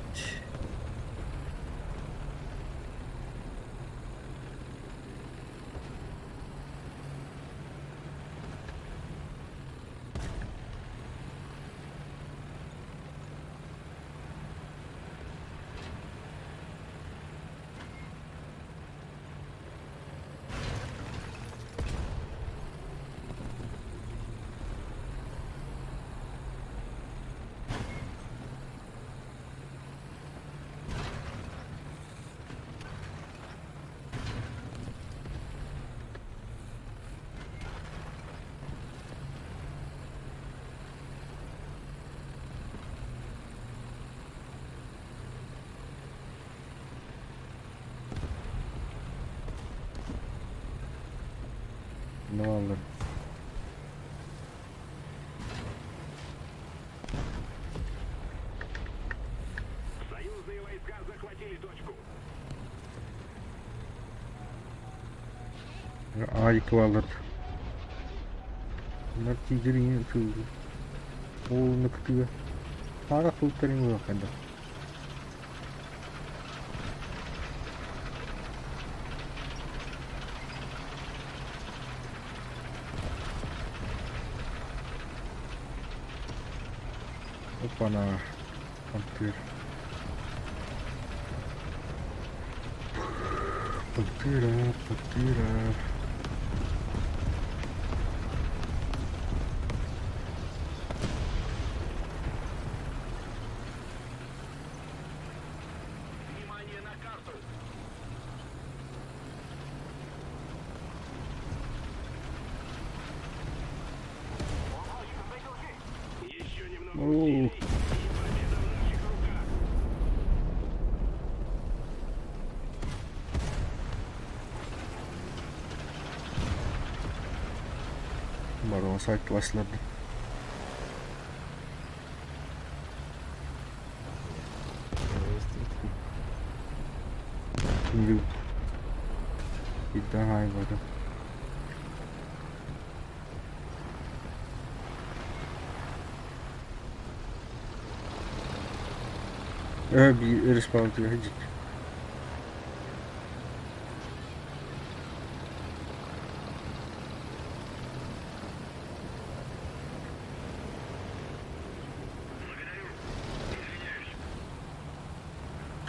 Бааллар. Союзные войска захватили точку. Аайык бааллар. Bunlar тигрин тыгы. Ол ныкытыга. Тара тылтарын хайда. Опана. Пантер. Пантера, пантера. Оо. Барон сайтласларды. Şimdi bir daha hayvanı. Bir respawn hacık.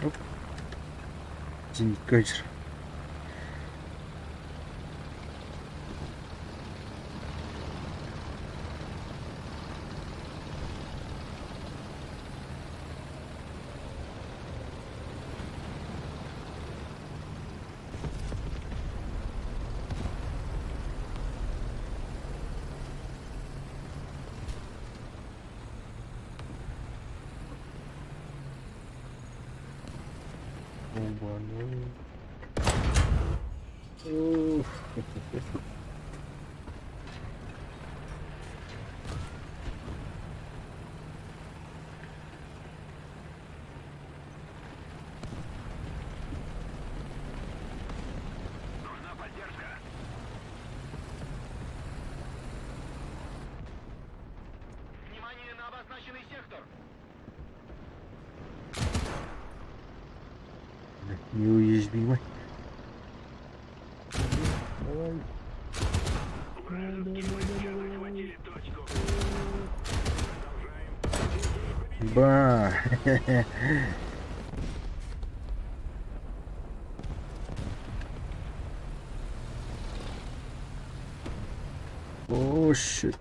Оп. Зенитка. Оба-на. Ух. Нужна поддержка. Внимание на обозначенный сектор! Неуязвимый. Давай. Захватили точку. Ба. О, shit.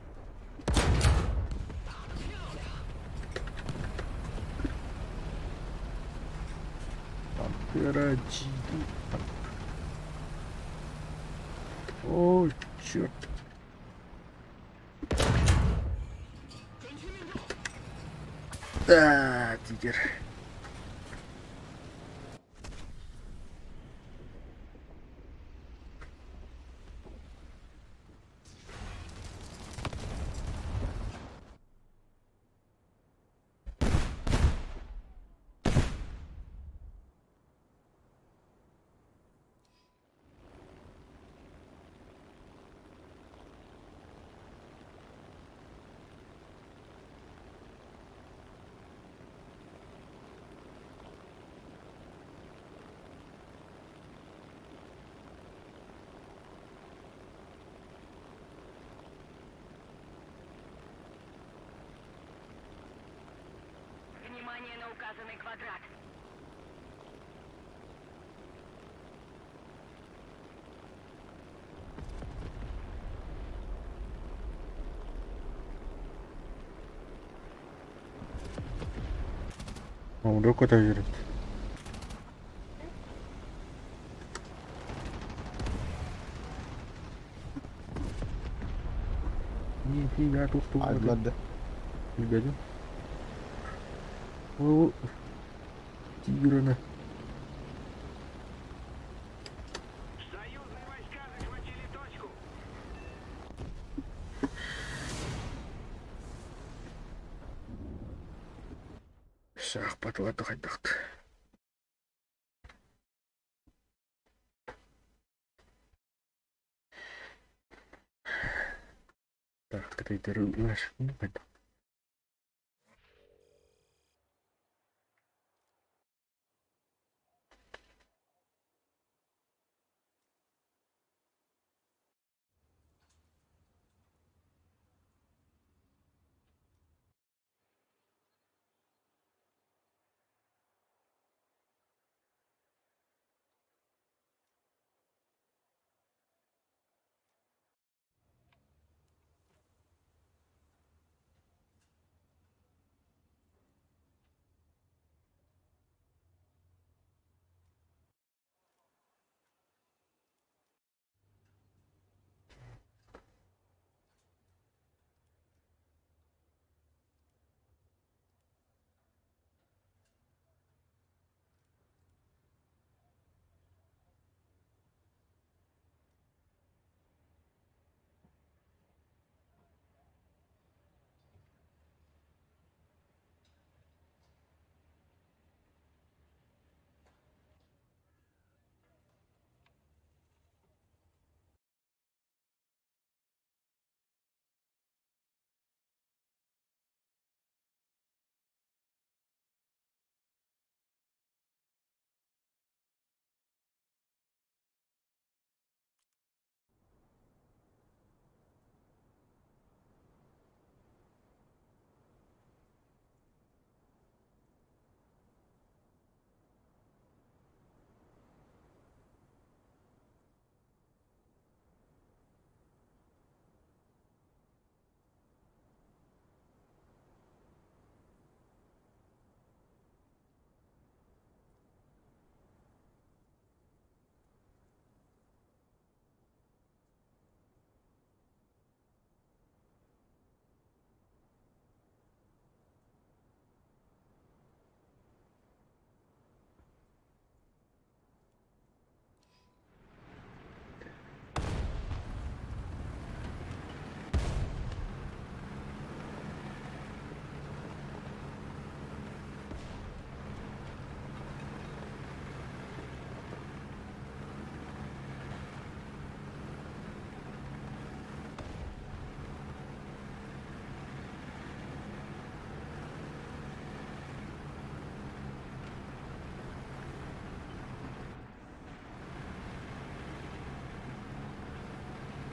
Пантера GD. О, черт. Да, тигр. Внимание на указанный квадрат. Он руку тоже. Нифига тут тут. Айдылар. Ребята. О, тигры. Союзные войска захватили точку. Шах патла хайдахт. Так, трейдер наш. Ну, это.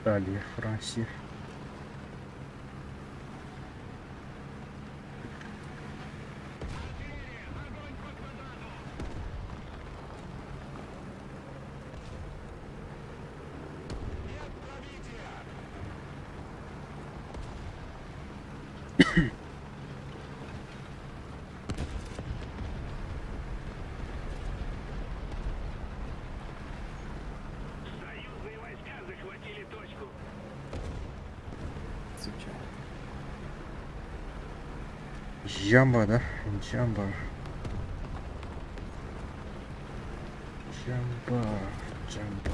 Италия, Франция. Союзные войска захватили точку. Суча. Жамба, да? Жамба. Жамба, Жамба.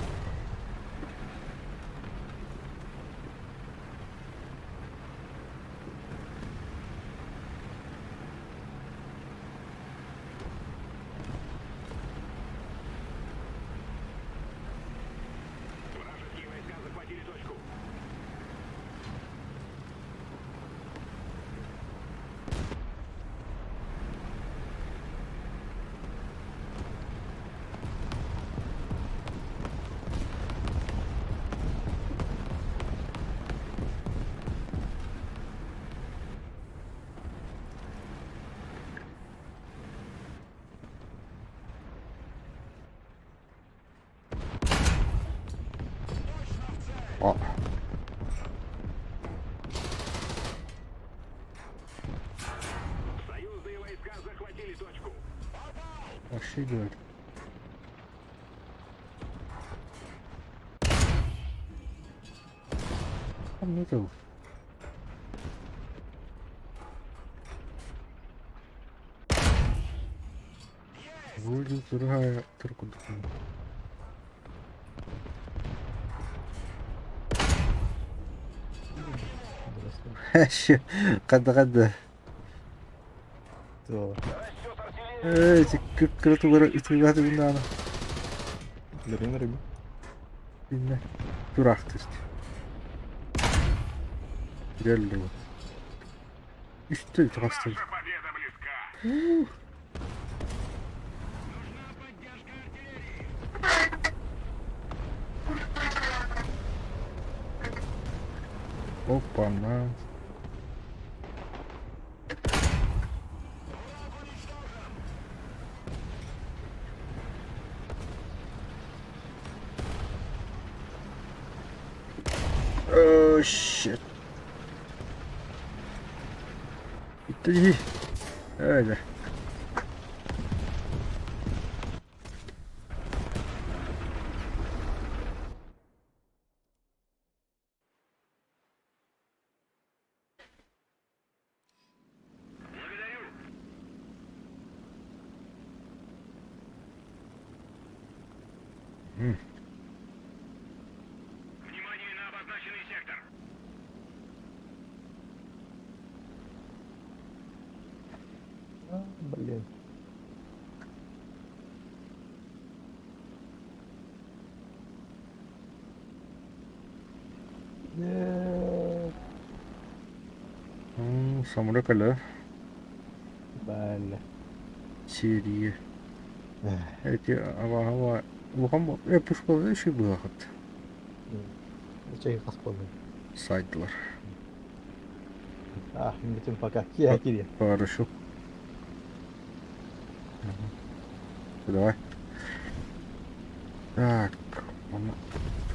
Вражеские войска захватили точку. А. Союзные войска захватили точку. Вообще говорит. Там не. Вроде другая только. Қадды қадды. Эй, кыртулары үтүгаты биннаны. Лерин рыбу. Бинне. Турахтырт. Реально вот. Үстü турахтыр. Наша победа близка. Нужна поддержка артиллерии. Опа-на. Oh shit. Bitti. Öyle. Внимание на обозначенный сектор. А, блин. Нет. Самолет öyle. Бля. Серия. Эти ава улахан пушкалар еще было хат. Чай хаспады. Сайдлар. А, бүтүн пока. Кия кирия. Хорошо. Давай. Так.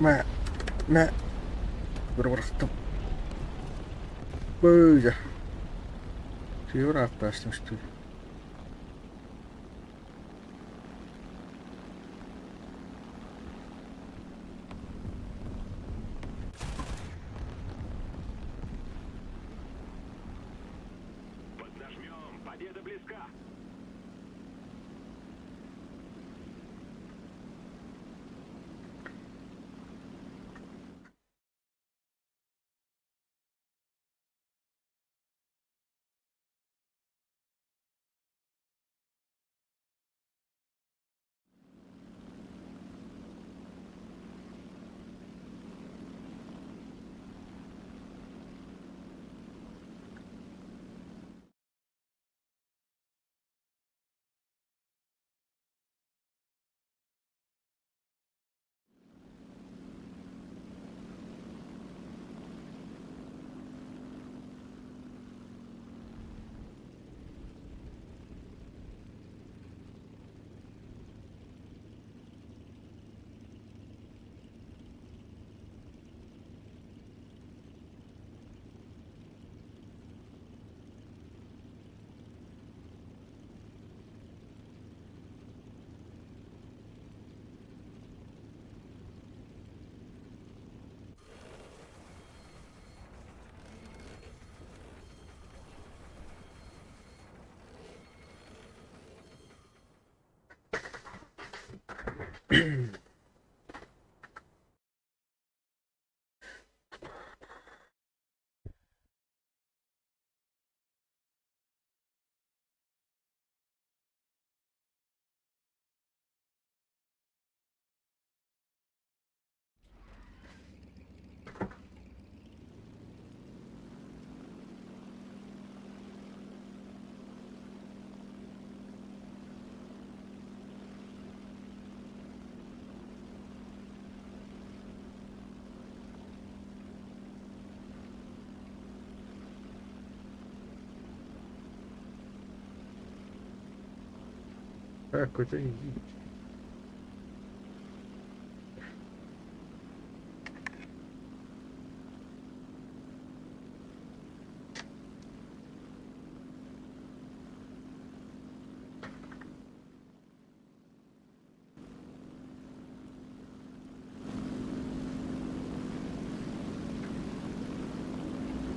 Мә. Мә. Бір бұрықтым. Бөйді. Сүйір ақташтым что ли. Поднажмем. Победа близка. Так, это иди.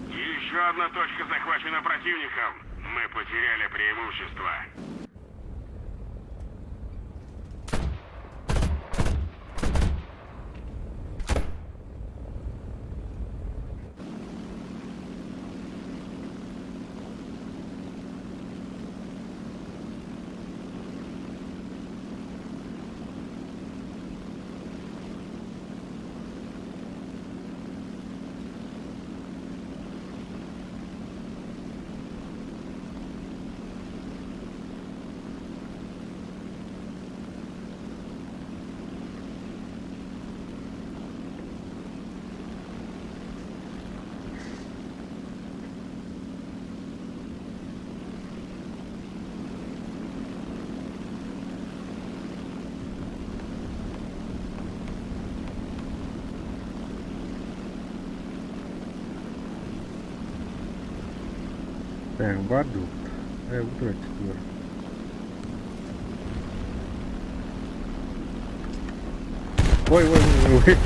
Еще одна точка захвачена противником. Мы потеряли преимущество. Так, Баду. Утро четвертое. Ой, ой, ой, ой.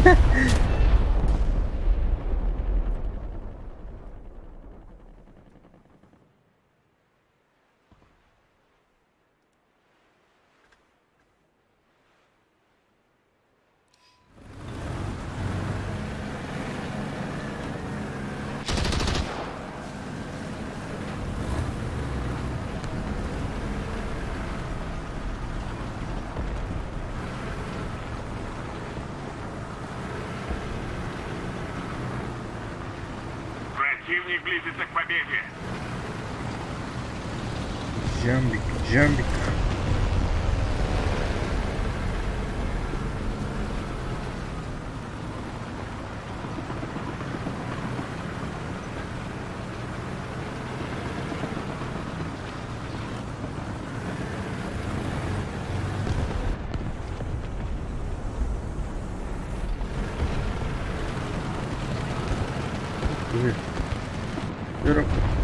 Противник близится к победе. Джамбик, джамбик.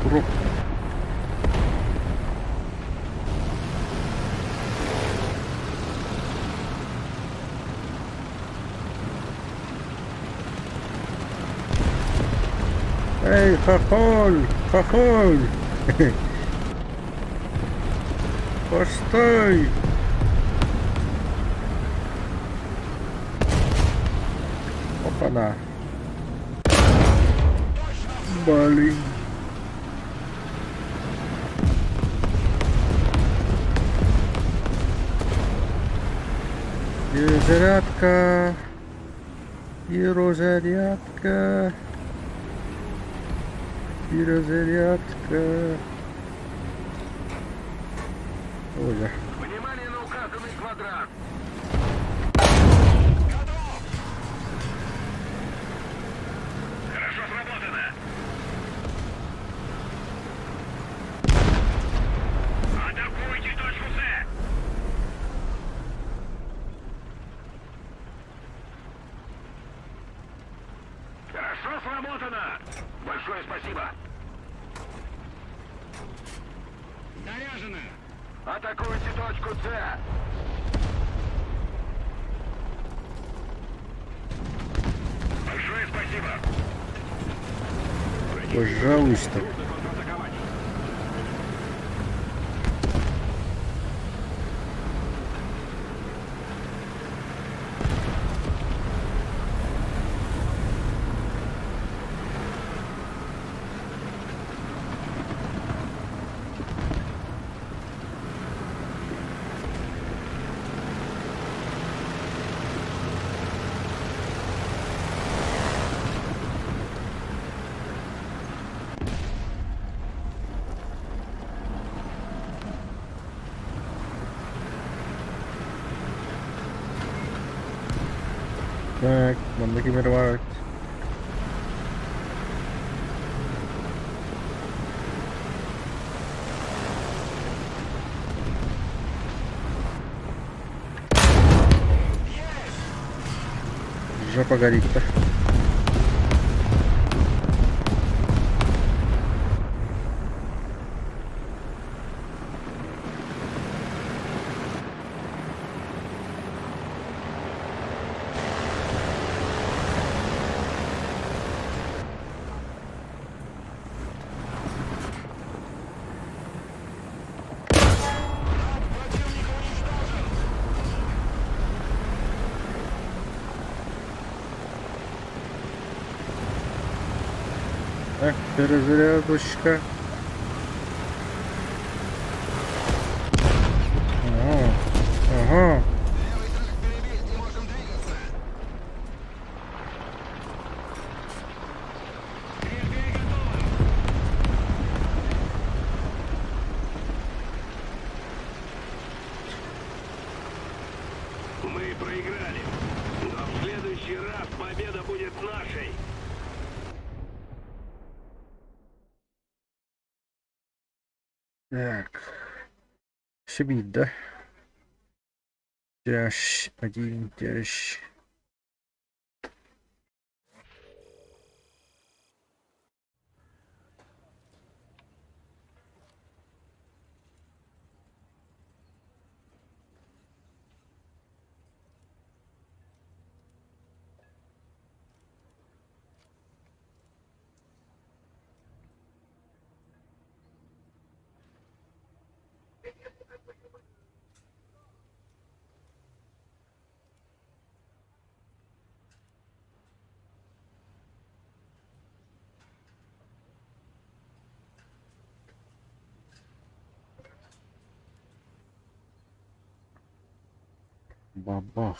Круг. Эй, хохоль, хохоль! Постой! Опа-на. Блин. Перезарядка. Перезарядка. Перезарядка. Ой, да. Внимание на указанный квадрат. Хорошо сработано. Атакуйте точку С. Хорошо сработано. Большое спасибо. Заряжено. Атакуйте точку С. Большое спасибо. Пожалуйста. Нужно контратаковать. Так, манна ким эрэ баар эбит. Жопа горит. Так, перезарядочка. Ага, ага. Мы проиграли. Но в следующий раз победа будет нашей. Так. Шибит, да? Тяж, один, тяж. Бабах.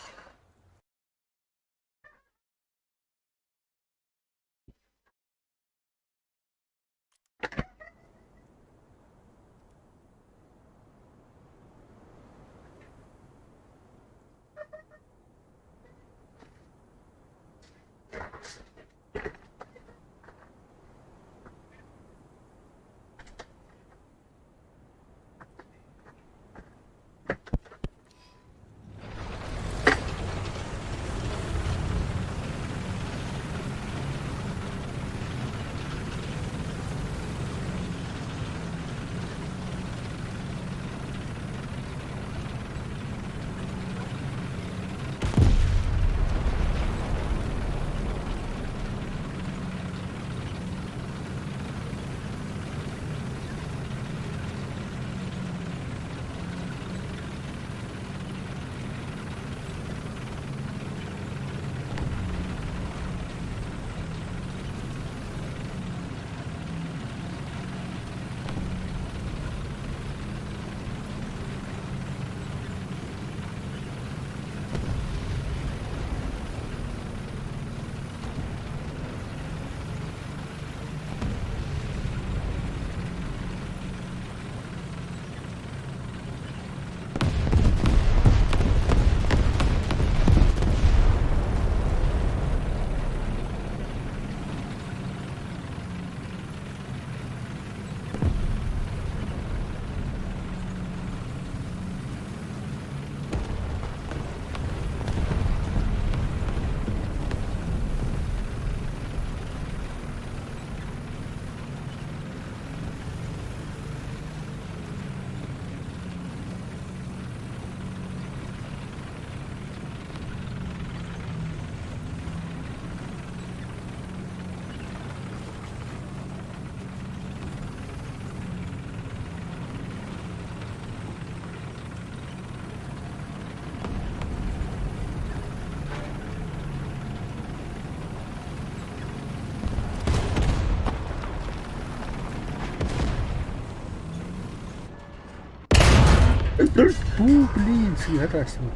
Фу, блин, сыыһа таастыбыт.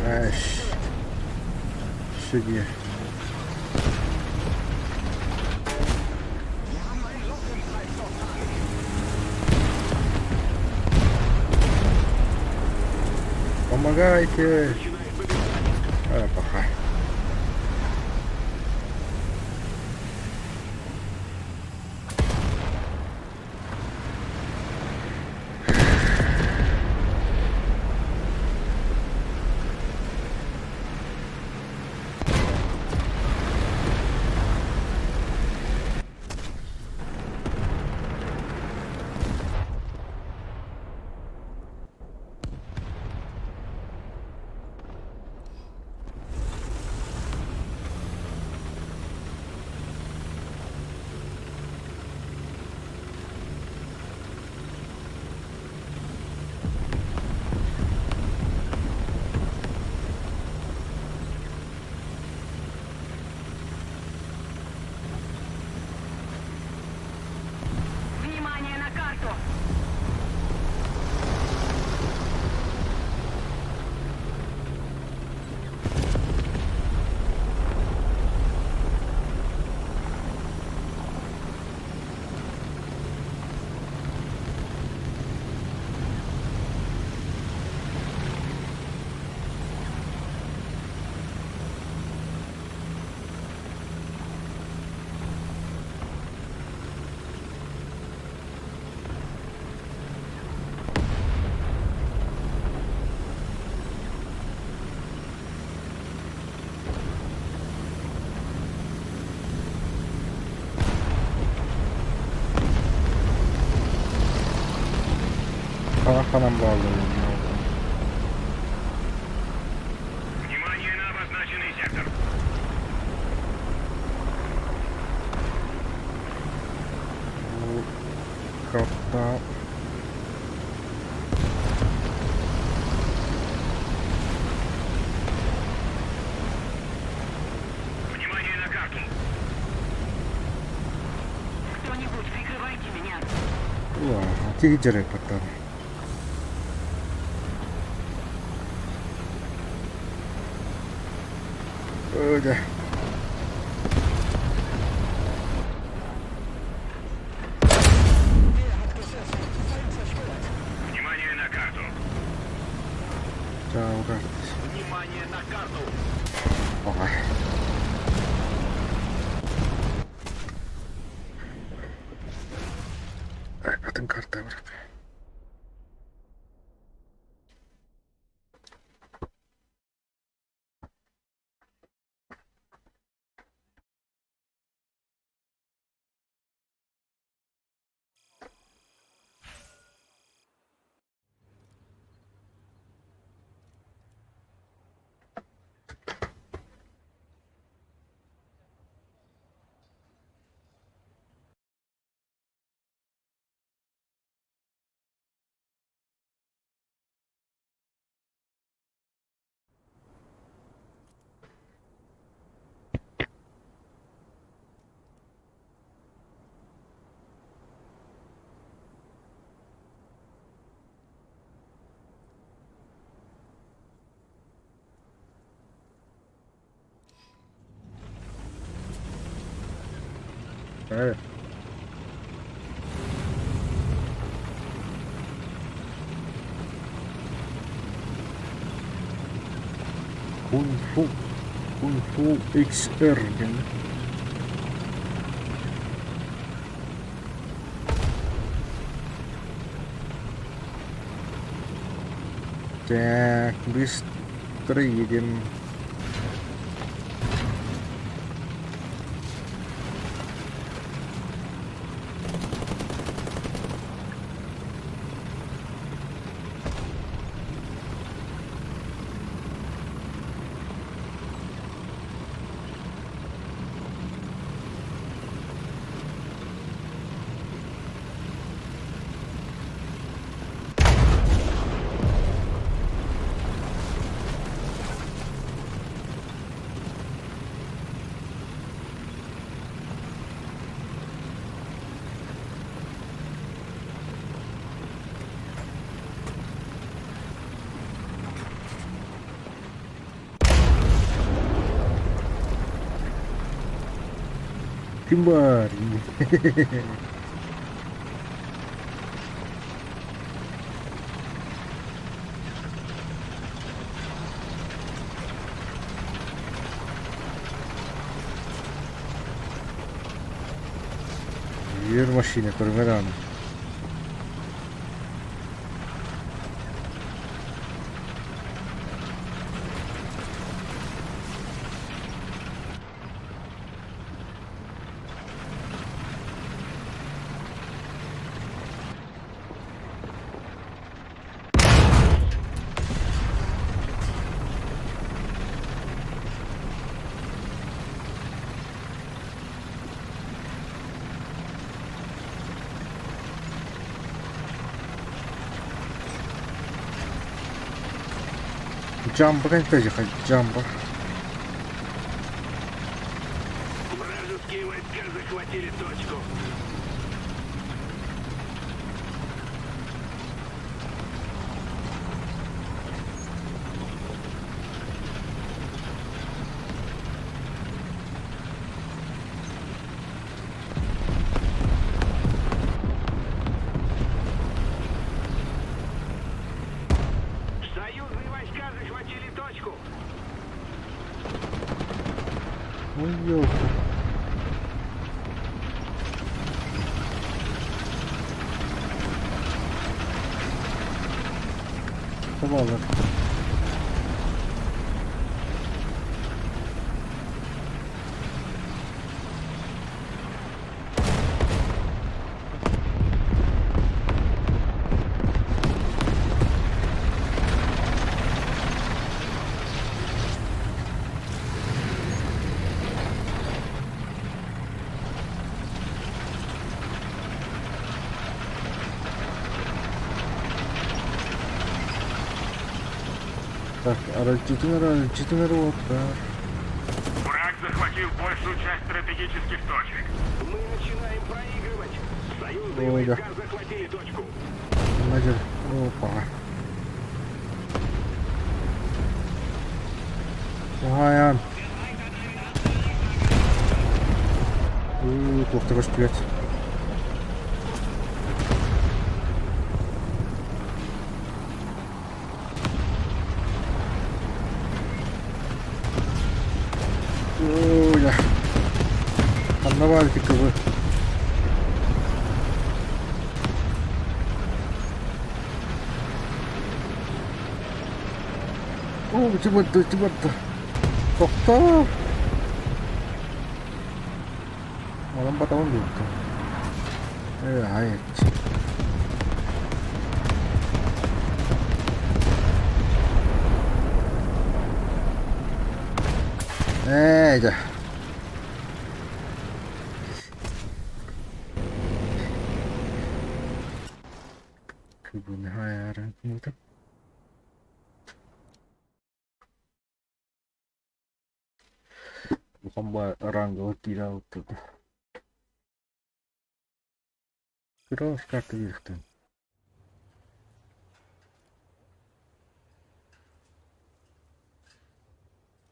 Аш. Судья. Помогайте! Начинает побеждать. А, пока. Внимание на карту! Ханан бааллар. Внимание на обозначенный сектор. Карта. Внимание на карту. Кто-нибудь, прикрывайте меня! Тиги дьарыйбаттар. Öyle. Внимание на карту. Ciao, карта. Внимание на карту. Ой. Атын карта бар. Evet. Kung Fu. Kung Fu XR диэн. Так, быстро едем. Ким бар? Биир машина көрүҥэ даҕаны. Джамба кэнтэ джамба. Вражеские войска захватили точку. Союзные войска захватили точку. Ой, ёлка. Табалар. Так, аралдьытын аралдьытын эрэ уоттар. Враг захватил большую часть стратегических точек. Мы начинаем проигрывать. Союзные Ой, да. войска захватили точку. Надя, опа. Уһаайаан. Уу, туох да көстүбэт. Ой, да. Ханна баар ити кыбы? Оо, ити барда, ити барда. Тохтоо! Онон батабын биэрдим. Ээ, айыч. Ээ, дьэ. Күбүн хайааран кымытым. Улахан ранговый киирэ алтыта. Кыра карта биэриэхтэн.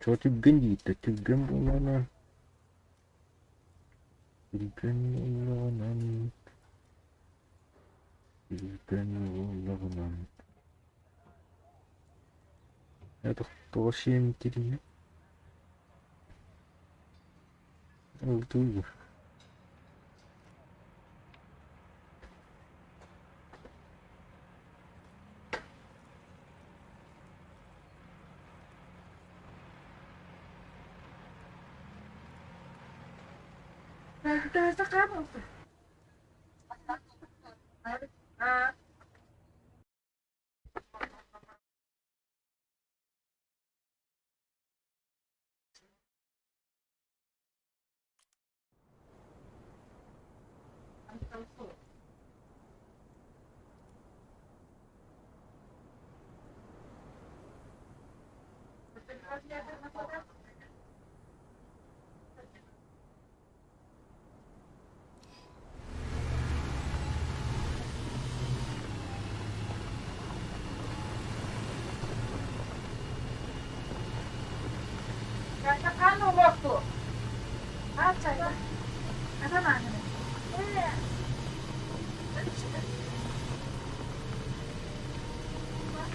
Чё түргэн диирдэ? Түргэн буоллаҕына түргэн буоллаҕынан түргэн буоллаҕынан Это тоҕо сиэмтирий? Ылтыыр.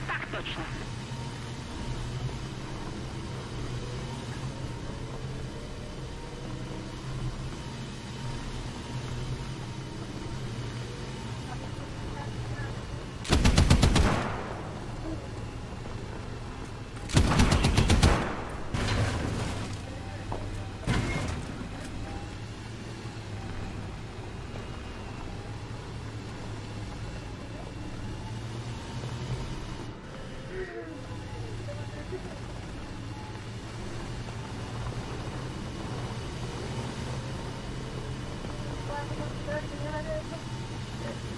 Так точно.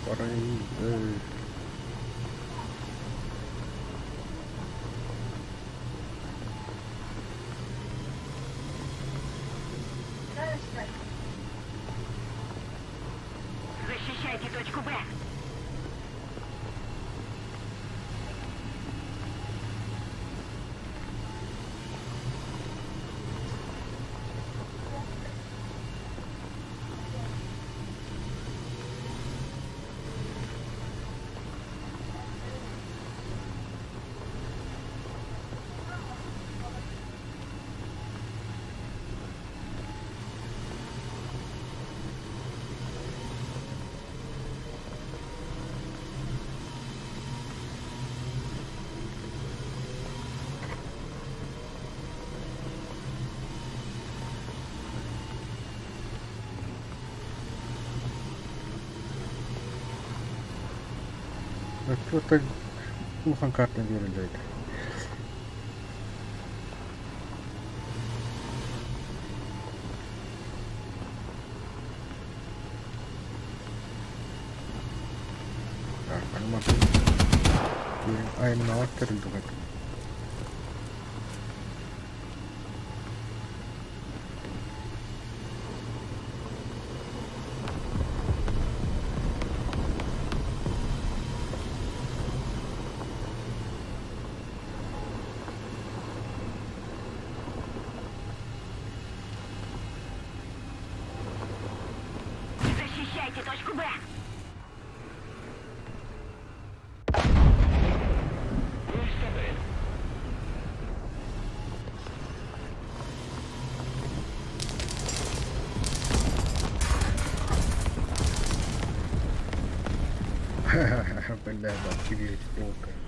Барай. Защищайте точку Б. Отчуоттан улахан картаны биэрэллэр этэ. Айаннаабат тэрилтэ Защищайте точку Б. Бля, да, киберпока.